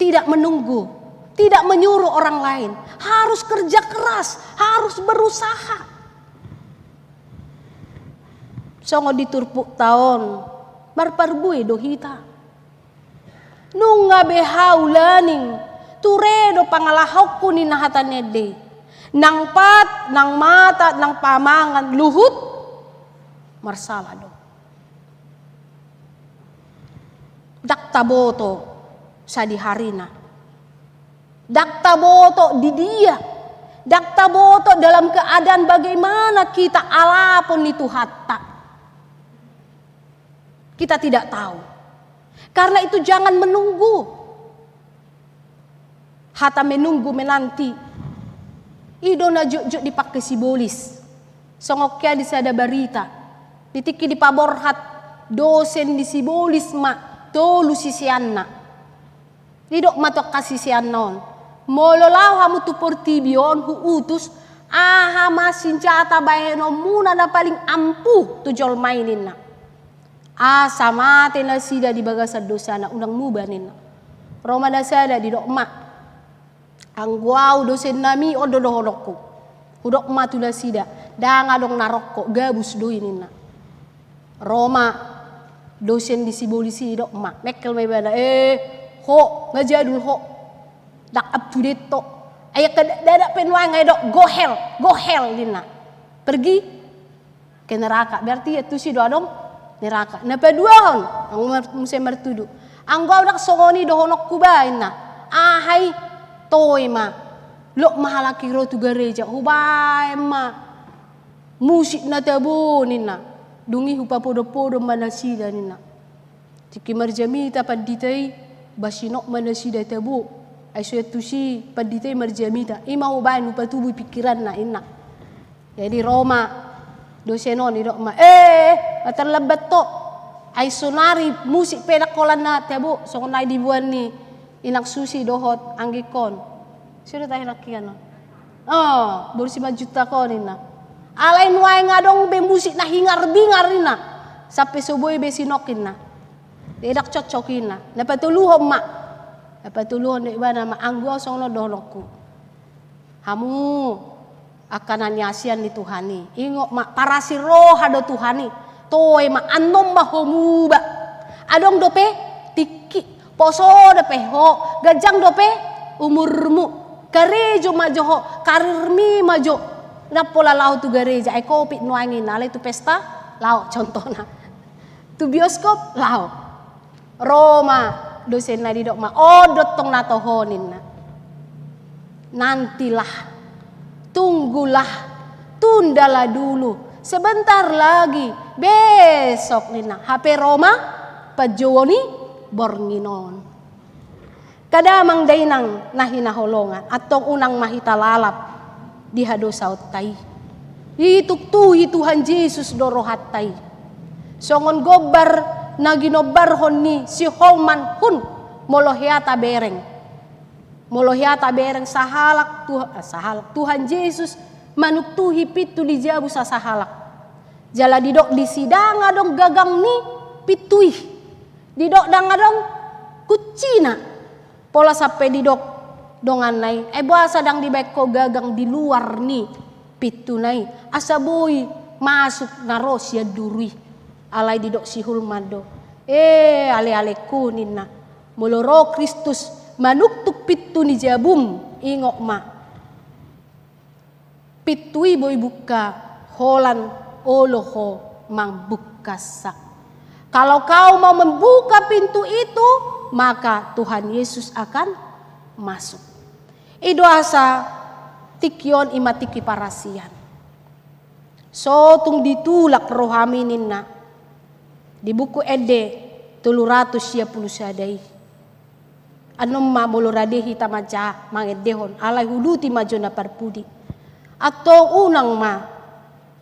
Tidak menunggu, tidak menyuruh orang lain. Harus kerja keras, harus berusaha. Songon di turpukta on, marparbue do hita. Nunga be hau laning, ture do pangalahonku ninna hata ni ende i. Nang pat, nang mata, nang pamangan, luhut, marsala do. Ndang taboto sadiharina. Ndang taboto di dia. Ndang taboto dalam keadaan bagaimana kita alapon ni Tuhanta. Kita tidak tahu. Karena itu jangan menunggu. Hata menunggu menanti i do na jotjot dipake sibolis. Songon hea di sada barita, di tingki dipaborhat dosen ni sibolis ma tolu siseanna. Didok ma tu angka siseanna on, molo laho hamu tu portibi on huutus, aha ma sinjata bahenonmuna na paling ampuh tu jolma i ninna. Asa mate nasida di bagasan dosana, unang muba ninna. Ro ma na sada didok ma, anggo au dosennami on do dohononku. Hudok ma tu nasida, ndang adong na rongkop, gabus do i ninna. Ro ma dosen di sibolis i didok ma, mengkel ma ibana, eh, ho, nga jadul ho. Ndang up to date ho. Ai angka da-, dadak pe nuaeng nga didok, go hell, go hell ninna. Pergi ke neraka, berarti ia tusi do adong neraka. Na paduahon, anggo mar-, muse martudu. Anggo au ndang songon i dohononku ba inna. Aha i, toe ma. Lok ma halak i ro tu gareja, hubaen ma musik na tabo ninna. Dung i hupapodompodom ma nasida ninna. Tingki marjamita pandita i, ba sinok ma nasida tabo. Ai so ia tusi pandita i marjamita. I ma hubaen hupatubu i pingkiranna inna. Jadi ro ma dosen on didok ma, eh, eh, eh, tarlambat ho. Ai sonari musik pe ndang holan na tabo, songon na diboan ni inang Susi dohot anggingkon. Sudah tahe nangkian on. Oh, boru Simanjuntak on ninna. Alai nuaeng adong be musik na hingar-bingar ninna. Sampe so boi be sinok ninna. Ndang cocok ninna. Na patoluhon ma. Na patoluhon do ibana ma, anggo au songon on dohononku. Hamu angka na niasian ni Tuhan i, ingot ma, parasi roha do Tuhan i. Toe ma, annon ma ho muba. Adong dope tingki, poso dope ho, ganjang dope umurmu. Karejo ma jo ho, karirmi ma jo. Ndang pola laho tu gareja, ai covid nuaeng ninna, alai tu pesta laho contohna. Tu bioskop laho. Ro ma dosenna didok ma, on do tong na toho ninna. Nantilah, tunggulah, tundalah dulu, sebentar lagi, besok ninna. Hape ro ma panjouon ni borngin on. Angka damang dainang na hinaholongan, antong unang ma hita lalap di hadosaonta i. Ituktuhi Tuhan Jesus do rohanta i. Songon gombar na ginombarhon ni si Holman Hunt, molo hea tabereng. Molo hea tabereng sahalak Tuh-, eh, sahalak Tuhan Jesus manuktuhi pintu ni jabu sasahalak. Jala didok disi ndang adong gagang ni pintu i. Didok ndang adong kuncina. Pola sampe didok donganna i, ai boasa ndang dibaen ho gagang di luar ni pintuna i, asa boi masuk na ro sian duru i. Alai didok si Holman do, eh, alealengku ninna, molo ro Kristus manuktuk pintu ni jabum, ingot ma. Pintu i boi buka holan olo ho mambukasa. Kalau kau mau membuka pintu itu, maka Tuhan Yesus akan masuk. I do asa tingki on i ma tingki parasian. So tung ditulak rohami ninna. Di buku Ende tolu ratus sia pulu sada i. Annon ma molo rade hita manjaha mangendehon, alai uduti ma jo na parpudi. Antong unang ma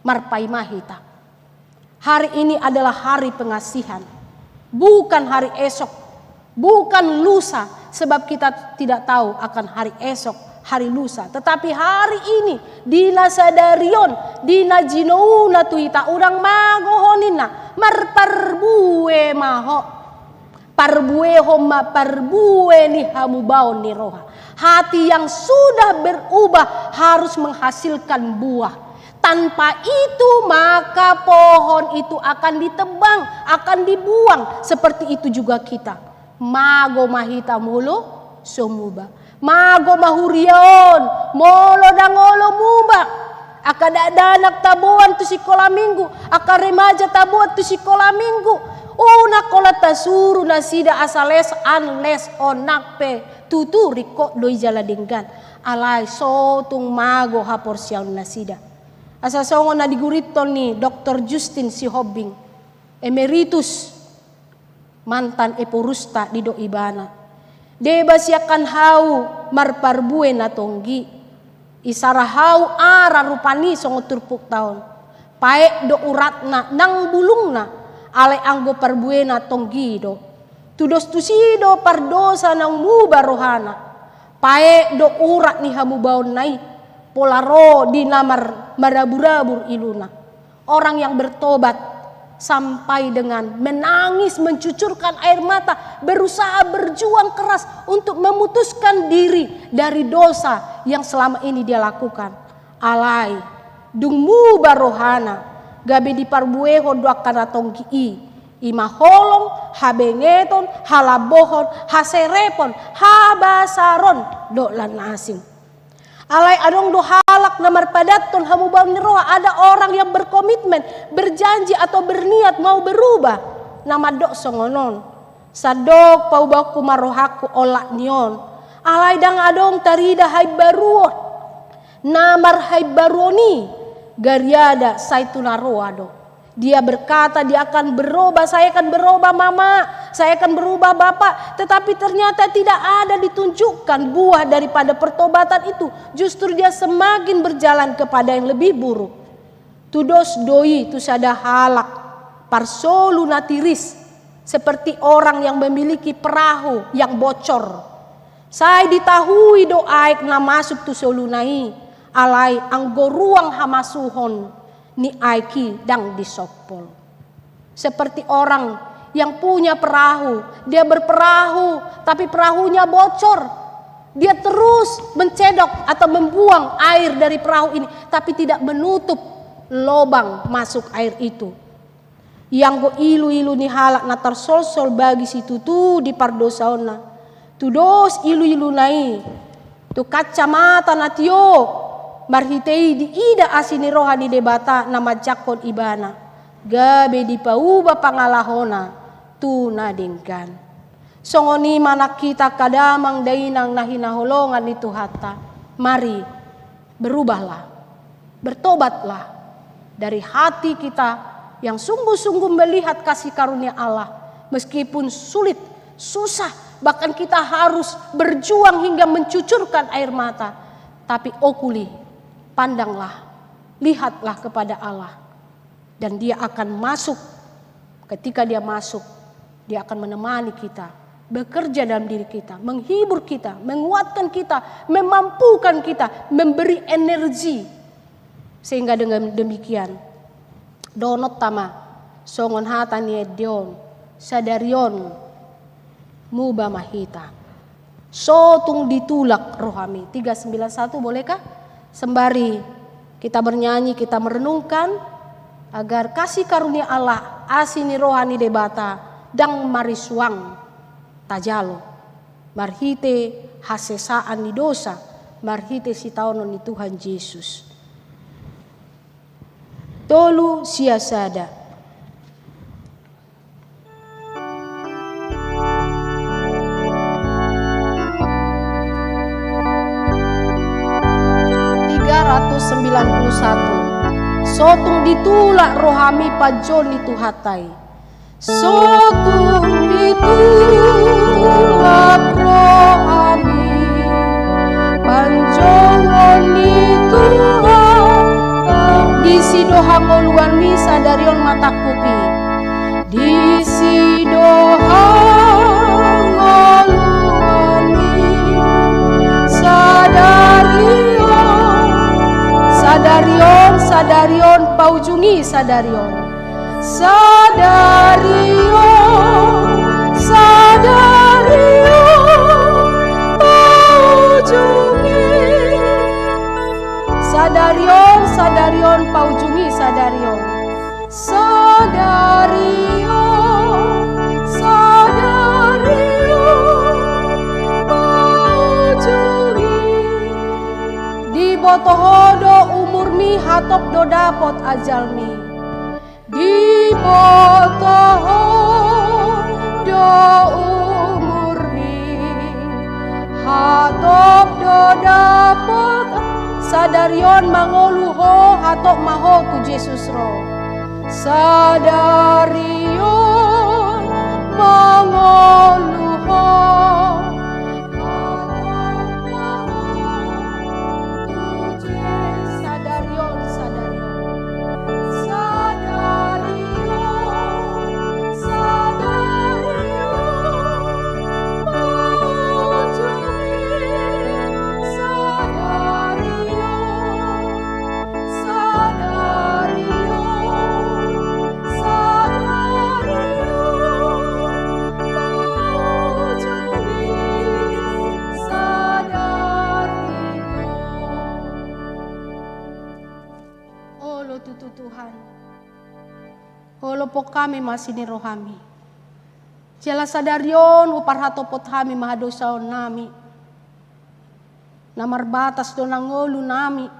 marpaima hita. Hari ini adalah hari pengasihan, bukan hari esok, bukan lusa, sebab kita tidak tahu akan hari esok, hari lusa. Tetapi hari ini, di na sadari on, di na jinouna tu hita, unang mago ho ninna, marparbue ma ho. Parbuehon ma parbue ni hamubaon ni roha. Hati yang sudah berubah harus menghasilkan buah. Tanpa itu, maka pohon itu akan ditebang, akan dibuang. Seperti itu juga kita. Mago ma hita molo so muba. Mago ma huria on, molo ndang olo muba. Angka dakdanak taboan tu sikola minggu, angka remaja taboan tu sikola minggu. Unang holan tasuru nasida asa les an les on, nang pe tutu ringkot do i jala denggan. Alai so tung mago haporseaon nasida. Asa songon na digurithon ni Doktor Justin Sihombing, emeritus, mantan eporusta, didok ibana. Deba siangkan hau marparbue na tonggi, isara hau ara rupani songon turpukta on. Paet do uratna nang bulungna, alai anggo parbuena tonggi do. Tudos tusi do pardosa naung muba rohana. Paet do urat ni hamubaonna i, pola ro di na mar-, marabur-abur iluna. Orang yang bertobat sampai dengan menangis, mencucurkan air mata, berusaha berjuang keras untuk memutuskan diri dari dosa yang selama ini dia lakukan. Alai, dung muba rohana, gabe diparbuehon do angka na tonggi i, i ma holong, habengeton, halambohon, haserepon, habasaron, dohot lan na asing. Alai adong do halak na marpadathon hamubaon ni roha, ada orang yang berkomitmen, berjanji atau berniat mau berubah, na mandok songon on. Sandok paubaonku ma rohangku olat ni on. Alai ndang adong tarida haimbaruon. Na marhaimbaruon i, gariada sai tu na roa do. Dia berkata dia akan berubah, saya akan berubah mama, saya akan berubah bapak. Tetapi ternyata tidak ada ditunjukkan buah daripada pertobatan itu. Justru dia semakin berjalan kepada yang lebih buruk. Tudos do i tu sada halak parsolu na tiris, seperti orang yang memiliki perahu yang bocor. Sai ditahui do aek na masuk tu soluna i, alai anggo ruang hamasuhon ni aek i ndang disompol. Seperti orang yang punya perahu, dia berperahu, tapi perahunya bocor. Dia terus mencedok atau membuang air dari perahu ini, tapi tidak menutup lobang masuk air itu. Ianggo ilu-ilu ni halak na tarsolsol bagi situtu di pardosaonna, tudos ilu-iluna i tu kacamata na tio, marhite i diida asi ni roha ni Debata na manjangkon ibana, gabe dipauba pangalahona tu na denggan. Songon i ma nang hita angka damang dainang na hinaholongan ni Tuhanta. Mari, berubahlah, bertobatlah dari hati kita yang sungguh-sungguh melihat kasih karunia Allah, meskipun sulit, susah, bahkan kita harus berjuang hingga mencucurkan air mata. Tapi okuli, pandanglah, lihatlah kepada Allah. Dan Dia akan masuk. Ketika Dia masuk, Dia akan menemani kita, bekerja dalam diri kita, menghibur kita, menguatkan kita, memampukan kita, memberi energi. Sehingga dengan demikian, dohononta ma songon hata ni ende on, sadari on muba ma hita. So tung ditulak rohami. Tiga sembilan satu, bolehkah? Sembari kita bernyanyi, kita merenungkan, agar kasih karunia Allah, asi ni roha ni Debata, ndang marisuang tajalo marhite hasesaan ni dosa, marhite sitaonon ni Tuhan Jesus. Tolu sia sada. Tiga ratus sembilan puluh satu. So tung ditulak rohami panjouon ni Tuhanta i. So tung ditulak rohami panjouon ni Tuhanta. Disi do hangoluanmi sadari on ma tangkupi. Disi do hangoluanmi sadari on. Sadari on, sadari on, paujungi sadari on. Sadari on, sadari on, paujungi. Sadari on, sadari on, paujungi sadari on. Sadari on, sadari on, paujungi. Diboto Ho do umurmi, hatop do dapot ajalmi. Diboto Ho do umurmi, hatop do dapot. Sadari on mangolu ho, hatop ma ho tu Jesus ro. Sadari on mangolu ho, hatop ma ho tu Jesus. Sadari on, sadari on. Lompok hami ma asi ni rohami. Jala sadari on huparhatopot hami ma hadosaon nami. Na marbatas do na ngolu nami.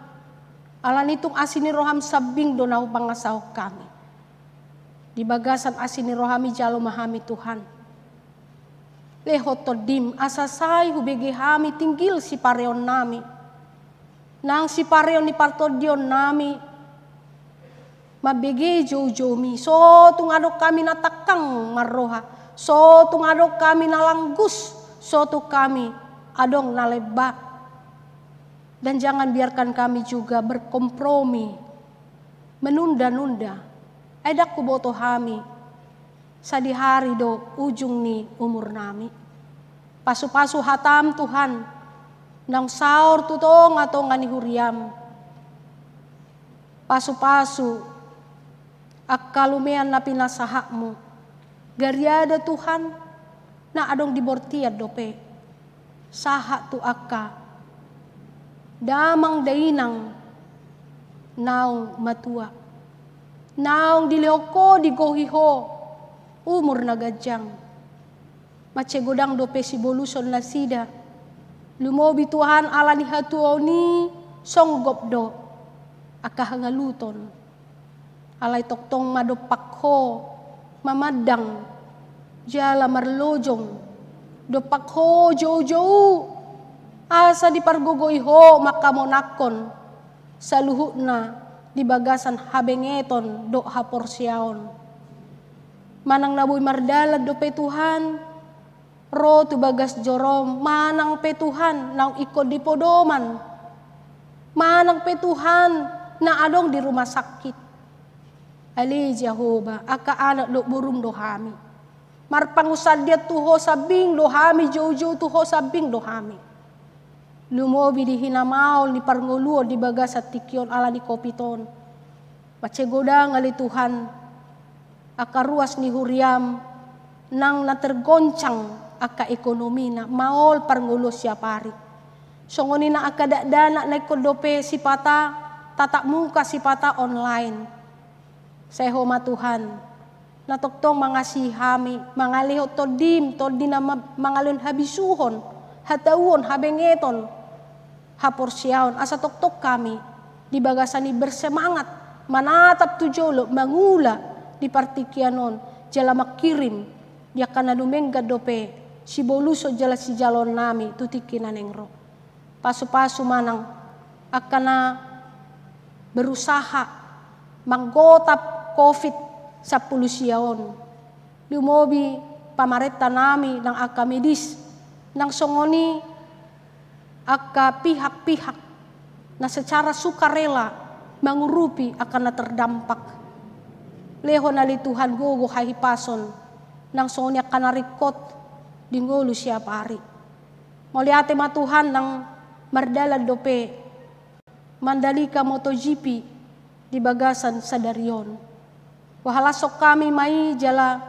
Alani tung asi ni roham sambing do na hupangasahon hami. Di bagasan asi ni rohami jalo ma hami Tuhan. Lehon tondim asa sai hubege hami tinggil sipareon nami. Nang sipareon ni partondion nami. Mambege joujoumi, so tung adong hami na tangkang marroha, so tung adong hami na langgus, so tung hami adong na lemba. Dan jangan biarkan kami juga berkompromi, menunda-nunda. Ai ndang huboto hami, sadihari do ujung ni umur nami. Pasu-pasu hatam Tuhan, naung saor tu tonga-tonga ni huriam. Pasu-pasu angka lumean na pinasahatmu. Gariada Tuhan, na adong di bortian dope. Sahat tu angka damang dainang naung matua. Naung dilehon ho digohi ho umur na ganjang. Mansai godang dope siboluson nasida. Lumobi Tuhan alani hatuaon i songgop do angka hangaluton. Alai tongtong ma dompak ho mamandang jala marlojong. Dompak ho joujou asa dipargogoi ho mangkamonangkon saluhutna di bagasan habengeton dohot haporseaon. Manang na boi mardalan dope Tuhan, ro tu bagas jorom, manang pe Tuhan naung ingkon di podoman, manang pe Tuhan na adong di rumah sakit. Ale Jahowa, angka anak dohot borum do hami. Marpangunsandean tu ho sambing do hami, joujou tu ho sambing do hami. Lumobi di hinamaol ni parngoluon di bagasan tingki on alani covid on. Mansai godang ale Tuhan, angka ruas ni huriam nang na tergoncang angka ekonomina, maol parngoluon siap ari. Songon i nang angka dakdanak na ingkon dope sipata tatap muka, sipata online. Sai ho ma Tuhan, na tongtong mangasihi hami, mangalehon tondim, tondi na ma-, mangalehon habisuhon, hatauon, habengeton, haporseaon, asa tongtong hami di bagasan i bersemangat, manatap tu jolo, mangula di partingkian on, jala mangkirim di angka na dumenggan dope siboluson jala sijaloon nami tu tingki na naeng ro. Pasu-pasu ma nang angka na berusaha manggotap covid sampulu sia on. Lumobi pamarenta nami nang angka medis, nang songon i angka pihak-pihak na secara sukarela mangurupi angka na terdampak. Lehon ale Tuhan gogo hahipason, nang songon i angka na ringkot di ngolu siap ari. Mauliate ma Tuhan nang mardalan dope Mandalika MotoGP di bagasan sadari on. Huhalashon hami ma i jala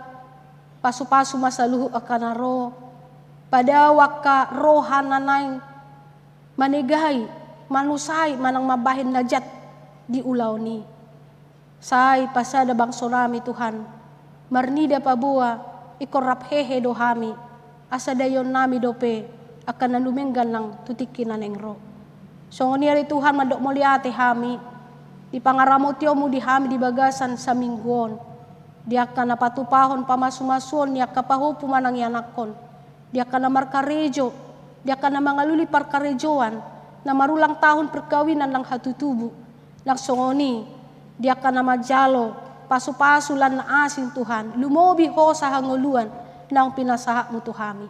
pasu-pasu ma saluhut angka na ro, padao angka roha na naeng manegai, manusai, manang mambahen na jat di ulaon i. Sai pasada bangso nami Tuhan, marnida paboa, ingkon rap hehe do hami, asa daeon nami dope angka na dumenggan nang tu tingki na naeng ro. Songon i ale Tuhan mandok mauliate hami, di pangaramotionmu di hami di bagasan saminggu on, di angka na patupahon pamasu-masuon ni angka pahompu manang ianakhon, di angka na markarejo, di angka na mangalului parkarejoan, na marulang tahun perkawinan nang hatutubu, nang songon i di angka na manjalo pasu-pasu lan na asing Tuhan, lumobi hosa hangoluan naung pinasahatmu tu hami.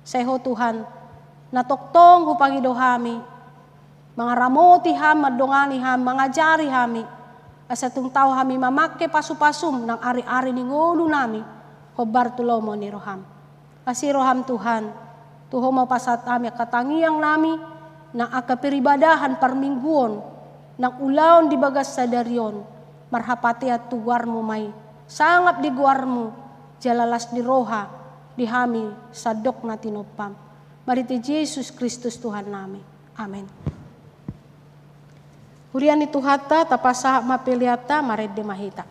Sai ho Tuhan, na tongtong hupangido hami, mangaramoti hami, mandongani hami, mangajari hami, asa tung tau hami mamangke pasu-pasum nang ari-ari ni ngolu nami, hombar tu lomo ni roham. Asi roham Tuhan, tu ho ma hupasahat hami angka tangiang nami, nang angka peribadahan parmingguon, nang ulaon di bagas sadari on, marhapatean tu goarmu ma i, sangap di goarmu, jala las ni roha di hami sandok na tinompam. Marhite Jesus Kristus Tuhan nami. Amen. Huria ni Tuhanta, tapasahat ma peleanta, marende ma hita.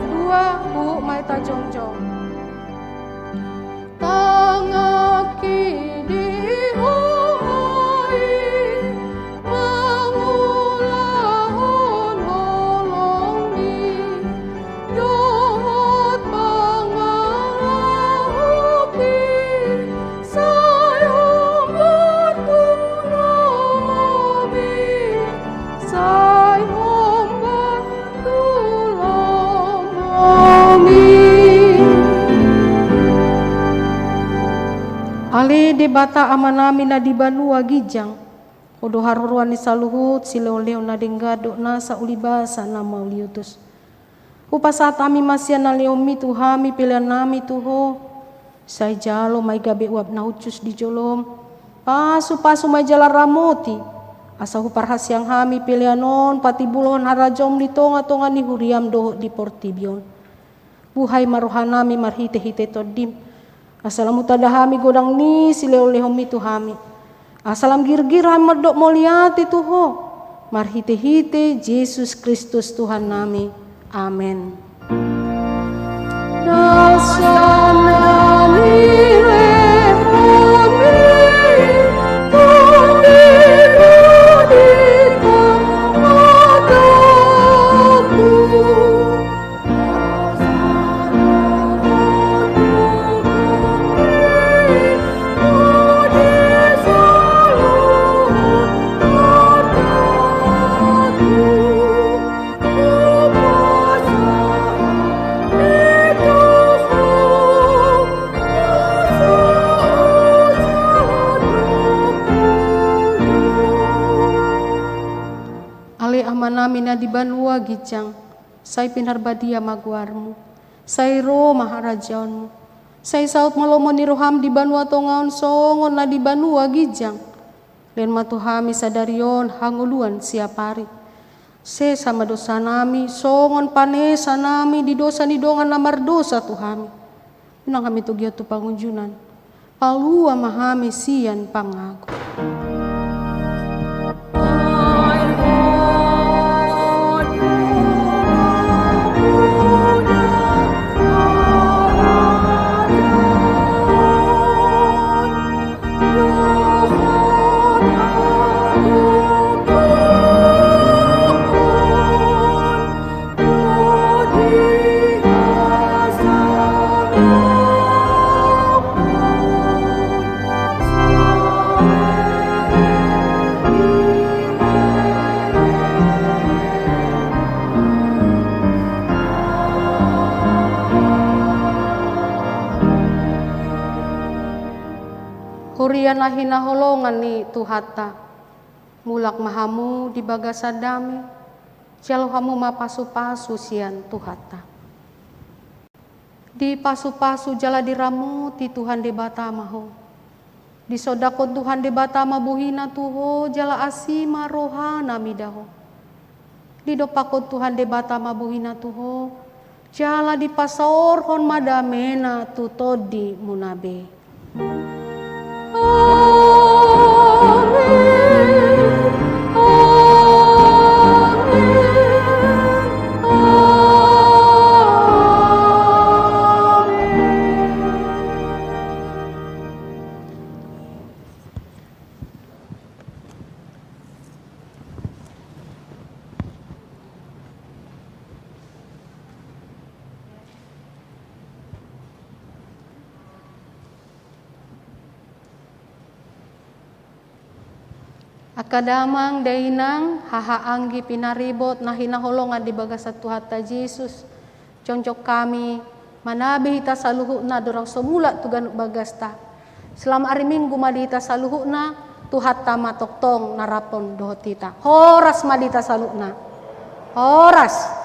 Dua, huhut ma hita jongjong. Tanganki di Ho ma i, mangulahon holongmi, dohot pangalahonki, sai hombar tu lomomi, sai hombar tu lomomi. Ale Debata Amanami na di banua ginjang, Ho do haroroan ni saluhut silehonlehon na denggan dohot nasa ulibasa na mauliutus. Hupasahat hami ma sian na lehonmi tu hami peleannami tu Ho. Sai jalo ma i gabe uap na hushus di jolom. Pasupasu ma i jala ramoti, asa huparhasiang hami pelean on patimbulhon harajaonm di tongatonga ni huriam dohot di portibi on. Buhai ma rohanami marhitehite Tondim, asa lam hutanda hami godang ni silehonlehonmi tu hami, asa lam girgir hami mandok mauliate tu Ho, marhitehite Jesus Kristus Tuhannami. Amen. Nasa na nilehonmi, Tondim, di tangahonmu. Ale Amanami na di banua ginjang, sai pinarbadia ma goarmu, sai ro ma harajaonmu, sai saut ma lomo ni roham di banua tonga on songon na di banua ginjang. Lehon ma tu hami sadari on hangoluan siapari. Sesa ma dosanami songon panesanami di dosa ni dongan na mardosa tu hami. Unang hami togihon tu pangunjunan. Palua ma hami sian pangago. Huria na hinaholongan ni Tuhanta, mulak ma hamu di bagasan dame, jalo hamu ma pasupasu sian Tuhanta. Dipasupasu jala diramoti Tuhan Debata ma ho. Disondangkon Tuhan Debata ma bohina tu ho jala asi ma rohana mida ho. Didompakkon Tuhan Debata ma bohina tu ho jala dipasaorhon ma damena tu tondimuna be. Amen. Amen. Amen. Angka damang dainang, haha anggi pinaribot na hinaholongan di bagasan Tuhanta Jesus, jongjong hami manabi hita saluhutna, dorang so mulak tu ganup bagasta. Selamat ari Minggu ma di hita saluhutna, Tuhanta ma tongtong na rap dohot hita. Horas ma di hita saluhutna. Horas.